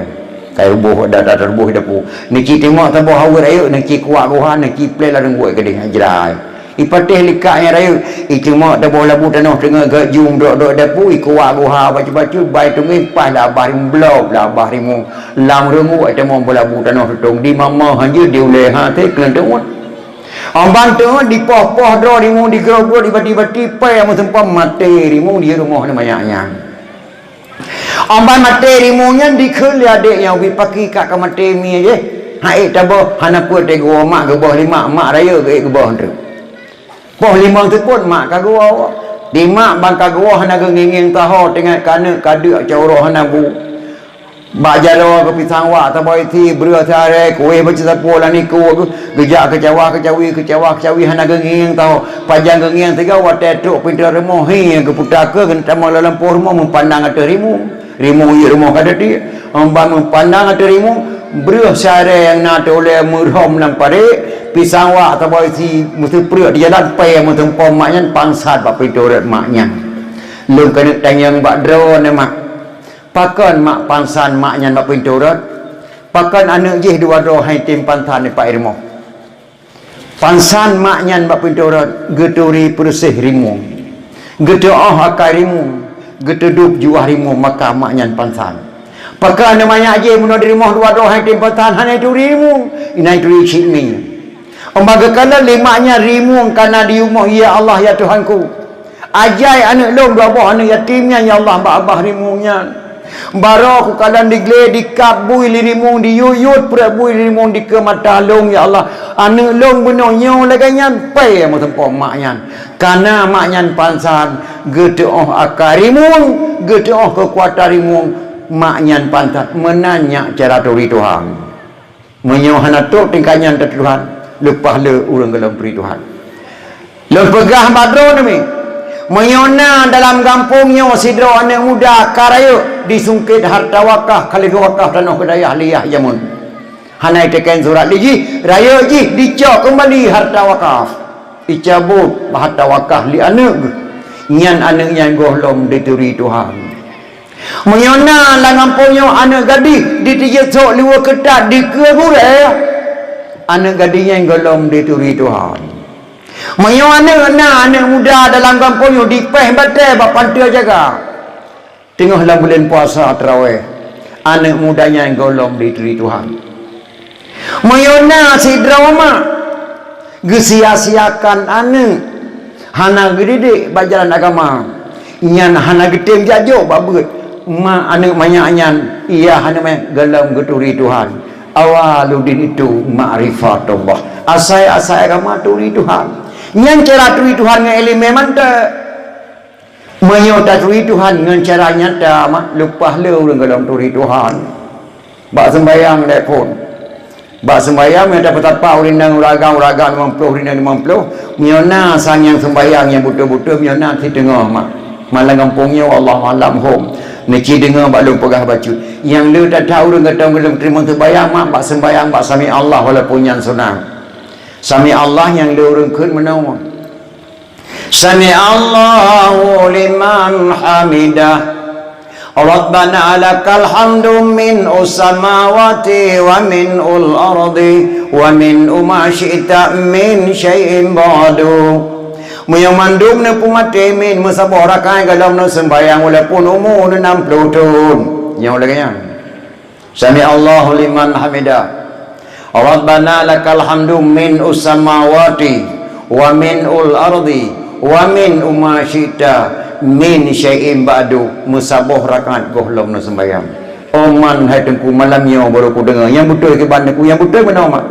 Ka ruboh, da-, da-, ruboh dapu. Neuci timok saboh haweuet rayeuk, neuci kuak guha, neuci plé lam runggut keudeh, jrai. Ipatéh likak nyang rayeuk, itimok saboh labu tanoh teungoh geujueng dok-dok dapu, ikuak guha bacut-bacut, bai tunggeng paih lam abah rimueng, blob lam abah rimueng. Lam runggut itimok boh labu tanoh tutong, dimama hanjeuet, di ulée ha, té keuneuk teuôt. Amban teuôt, dipoh-poh droe rimueng, digrot-grot, dibati-bati, pai meusumpah maté rimueng di rumoh aneuk manyang nyan. Amban maté rimueng nyan dikheun lé adék nyang ubé, pakri ka, ka maté mie jih. Hai taboh, hana peue teugeuwoe, mak geuboh lé mak, mak rayeuk geuék geuboh treuk. Poh limong seupôt mak ka geuwoe. Di mak ban ka geuwoe hana geungieng-ngieng taho, teuingat keu aneuk ka deuk, cot uroe hana bu. Bak jaroe geupisang wak saboh isi, breueh siarée, kueh beucisapo lam nikue, geujak keu cawa keu cawi, keu cawa keu cawi hana geungieng taho. Pajan geungieng sigoe watée trok pintoe rumoh, hi geuputa keu geutamong lam lampôh rumoh meupandang ateueh rimueng. Rimueng jeuet rumoh ka teuti. Ban meupandang ateueh rimueng, breueh siarée nyang na teuh ulée meurhom lam parek, pisang wak saboh isi meuseupreuek di jalan, pée meutumpom mak nyan pansat bak pintoe rot mak nyan. Lôn keuneuk tanyong bak droeneuh mak. Pakon mak pansan mak nyan bak pintoe rot? Pakon aneuk jih dua droe han item pansan nibak rumoh? Pansan mak nyan bak pintoe rot, geuturi peureuseh rimueng, geuteuoh akai rimueng, geuteuduek juah rimueng, maka mak nyan pansan. Pakon aneuk manyak jih meunoe di rumoh dua droe han item pansan, hana ituri rimueng, inan ituri cit mie. Óh ban geukalon lé mak nyan rimueng ka na di rumoh, "Ya Allah, ya Tuhanku, ajai aneuk lôn dua boh aneuk yatim nyan, ya Allah, bak abah rimueng nyan. Baroe kukalon diglé, dikab bui lé rimueng, diyut-yut pruet bui lé rimueng dikeue mata lôn, ya Allah. Aneuk lôn bunoe nyoe lagée nyan, pée meutumpom mak nyan. Ka na mak nyan pansan, geuteuoh akai rimueng, geuteuoh keukuatan rimueng, mak nyan pansan." Meunan nyak cara turi Tuhan. Meunyoe hana trok tingkat nyan teutuhan, leupah le ureuëng gohlom turi Tuhan. Lôn peugah bak droeneuh mi, meunyoe na dalam gampông nyoe sidroe aneuk muda ka rayeuk disungkét harta wakaf, ka lheueh wakaf tanoh keu dayah lé yah jameun, hana iteken surat lé jih, rayeuk jih dicok keumbali harta wakaf, icabot harta wakaf lé aneuk geuh, nyan aneuk nyan gohlom dituri Tuhan. Meunyoe na lam gampông nyoe aneuk gadih ditijeuet sôk liweue keutat dikeue gurée, aneuk gadih nyan gohlom dituri Tuhan. Meunyoe aneuk na aneuk muda dalam gampông nyoe dipéh batée bak panteue jaga, teungoh lam buleuen puasa tarawéh, aneuk muda nyan gohlom dituri Tuhan. Meunyoe na sidroe mak geusia-siakan aneuk, hana geudidik bak jalan agama, nyan hana geutem jak jok bak beuet, mak aneuk manyak nyan, iya aneuk manyak gohlom geuturi Tuhan. Awaludin itu makrifatullah. Asai-asai agama turi Tuhan. Nyan cara turi Tuhan ngon ileumé mantong. Meunyoe taturi Tuhan ngon cara nyata, mak, leupah le ureuëng gohlom turi Tuhan. Bak seumbayang lé phon. Bak seumbayang meunyoe tapeusapat ureuëng inong ureuëng agam, ureuëng agam limong ploh, ureuëng inong limong ploh. Meunyoe na sang nyang seumbayang nyang beutôi-beutôi, meunyoe na siteungoh, mak. Malam gampông nyoe, Allahu a'lam hom. Neuci deungoe bak lôn peugah bacut. Nyang le that-that ureuëng gata gohlom teurimong seumbayang, mak, bak seumbayang bak sami Allah walaupun nyan sunat. Sami Allah nyang le ureuëng kheun meunoe. Sami'allahu liman hamidah. Rabbana lakal hamdu min ussamawati wa min ul ardi wa min uma syi'ta min syai'in ba'du. Meunyoe mandum neupeu maté min meusaboh rakaat gohlom neuseumbayang walaupun umu neunam ploh thon. Nyoe lagée nyan. Sami'allahu liman hamidah. Rabbana lakal hamdu min ussamawati wa min ul ardi wa min uma syi'ta min syai'in ba'du, meusaboh rakaat gohlom neuseumbayang. Oh man, hai Teungku, malam nyoe baru kudeungoe. Nyang beutôi kiban Teungku, nyang beutôi meunoe mak.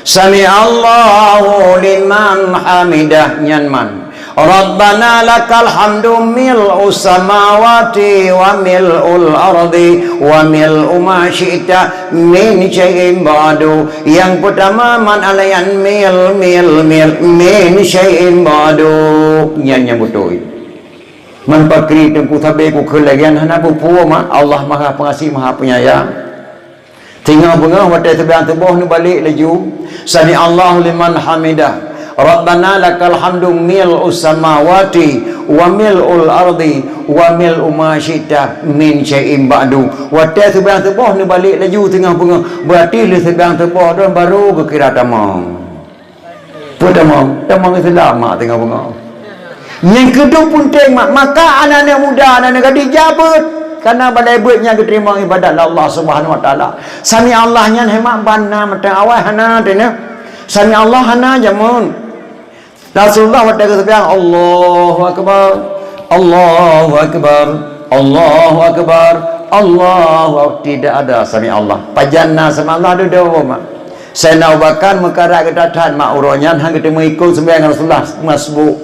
Sami'allahu liman hamidah nyan man. Rabbana lakal hamdu mil'us samawati wa mil'ul ardi wa mil'u ma syi'ta min syai'in ba'du. Nyang peutama man alayan mil, mil, mil, min syai'in ba'du. Nyan nyang beutôi. Man pakri teungku sabe ku kheun lagèe nyan hana peue-peue mak, Allah Maha Pengasih, Maha Penyayang. Singoh beungoh watèe seubiang suboh neubalek laju, sami'allahu liman hamidah. Rabbana lakal hamdu mil'us samawati wa mil'ul ardi wa mil'u ma syi'ta min syai'in ba'du. Watèe seubiang suboh neubalek laju singoh beungoh, beurati lheuh seubiang suboh droe baru geukira tamong. Peue tamong? Tamong Islam mak singoh beungoh. Nyang keudua peunteng mak, maka aneuk-aneuk muda, aneuk-aneuk gadih jabeuet. Karena balai beuet nyan geuteurimong ibadat lé Allah Subhanahu Wa Taala. Sami Allah nyan hemat ban na mantong awai hana teuh. Sami Allah hana jameun. Rasulullah watèe geuseubiang, Allahu Akbar, Allahu Akbar, Allahu Akbar, Allahu Akbar. Tidak ada sami Allah. Pajan na sami Allah dudoe mak. Saidina Abu Bakar meukarat geuthat-that mak uroe nyan hana geuteumé ikot seumayang Rasulullah masbuk.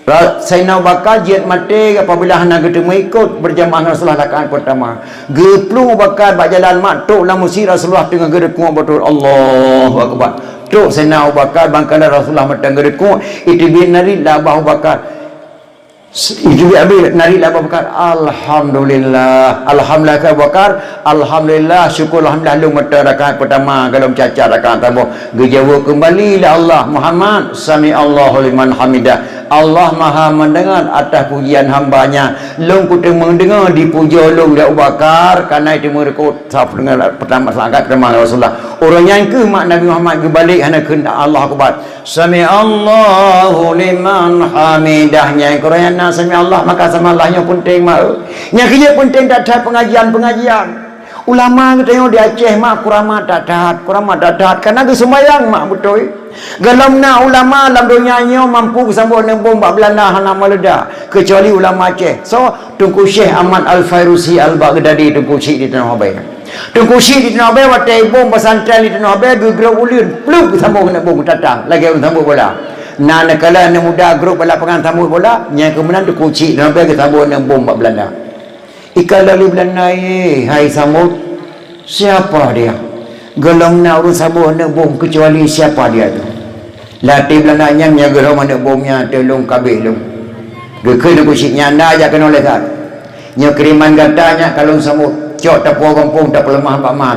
Ra-, Saidina Abu Bakar jeuet maté apabila hana geuteumé ikot beurjamaah ngon Rasulullah rakaat peurtama. Geuplueng Abu Bakar bak jalan mak trok lam meuseujid Rasulullah teungoh geudeukuk beutôi Allahu Akbar. Trok Saidina Abu Bakar bangkala Rasulullah mantong geudeukuk, iteubiet narit lé Abu Bakar. Ijuek abéh narit lé Abu Bakar, "Alhamdulillah, alhamdulillah," kheun Abu Bakar, "Alhamdulillah, syukur alhamdulillah lôn mantong rakaat peurtama, golom cacat rakaat saboh." Geujaweueb keumbali lé Allah, "Muhammad, sami Allahu liman hamidah. Allah Maha Mendengar atas pujian hamba-Nya. Lôn kuteumeung deungoe dipujoe lôn lé Abu Bakar, kareuna itu meureukat saf deungon peurtama rakaat peurtama Rasulullah." Uroe nyan keuh mak Nabi Muhammad geubalek hana kheun Allahu Akbar. Sami'allahu liman hamidah. Nyang keuraya na sami'allah, maka sami'allah nyoe peunteng mak. Nyang keujeuet peunteng that-that pengajian-pengajian. Ulama geutanyoe di Aceh mak kuramat that-that, kuramat that-that. Karena geuseumayang mak beutôi. Golom na ulama lam donya nyoe mampu geusambot aneuk bom bak Belanda hana meuledak. Keucuali ulama Aceh. So, Teungku Syekh Ahmad Al-Fairusi Al-Baghdadi, Teungku Syik di Tanoh Abee. Teungku Syik di Tanoh Abee watèe bom pesantren di Tanoh Abee geugrôp uleuen, plup geusambot keuneuk bom tatang lagèe ureueng sambot bola. Na neukalon aneuk muda grôp bak lapangan sambot bola, nyang keumeunang Teungku Syik di Tanoh Abee geusambot keuneuk bom bak Belanda. Ikalon lé Belanda, "Eh, hai sambot, siapa dia? Golom na ureueng sambot keuneuk bom keucuali siapa dia tu?" Lam até Belanda nyan meunyoe geuhom aneuk bom nyan teulông kabeh lôn. Geukheun Teungku Syik nyan na jak keunoe lé that. Nyoe kiriman gata nyan ka lôn sambot. Cok tapuwoe gampông tapeuleumah bak ma.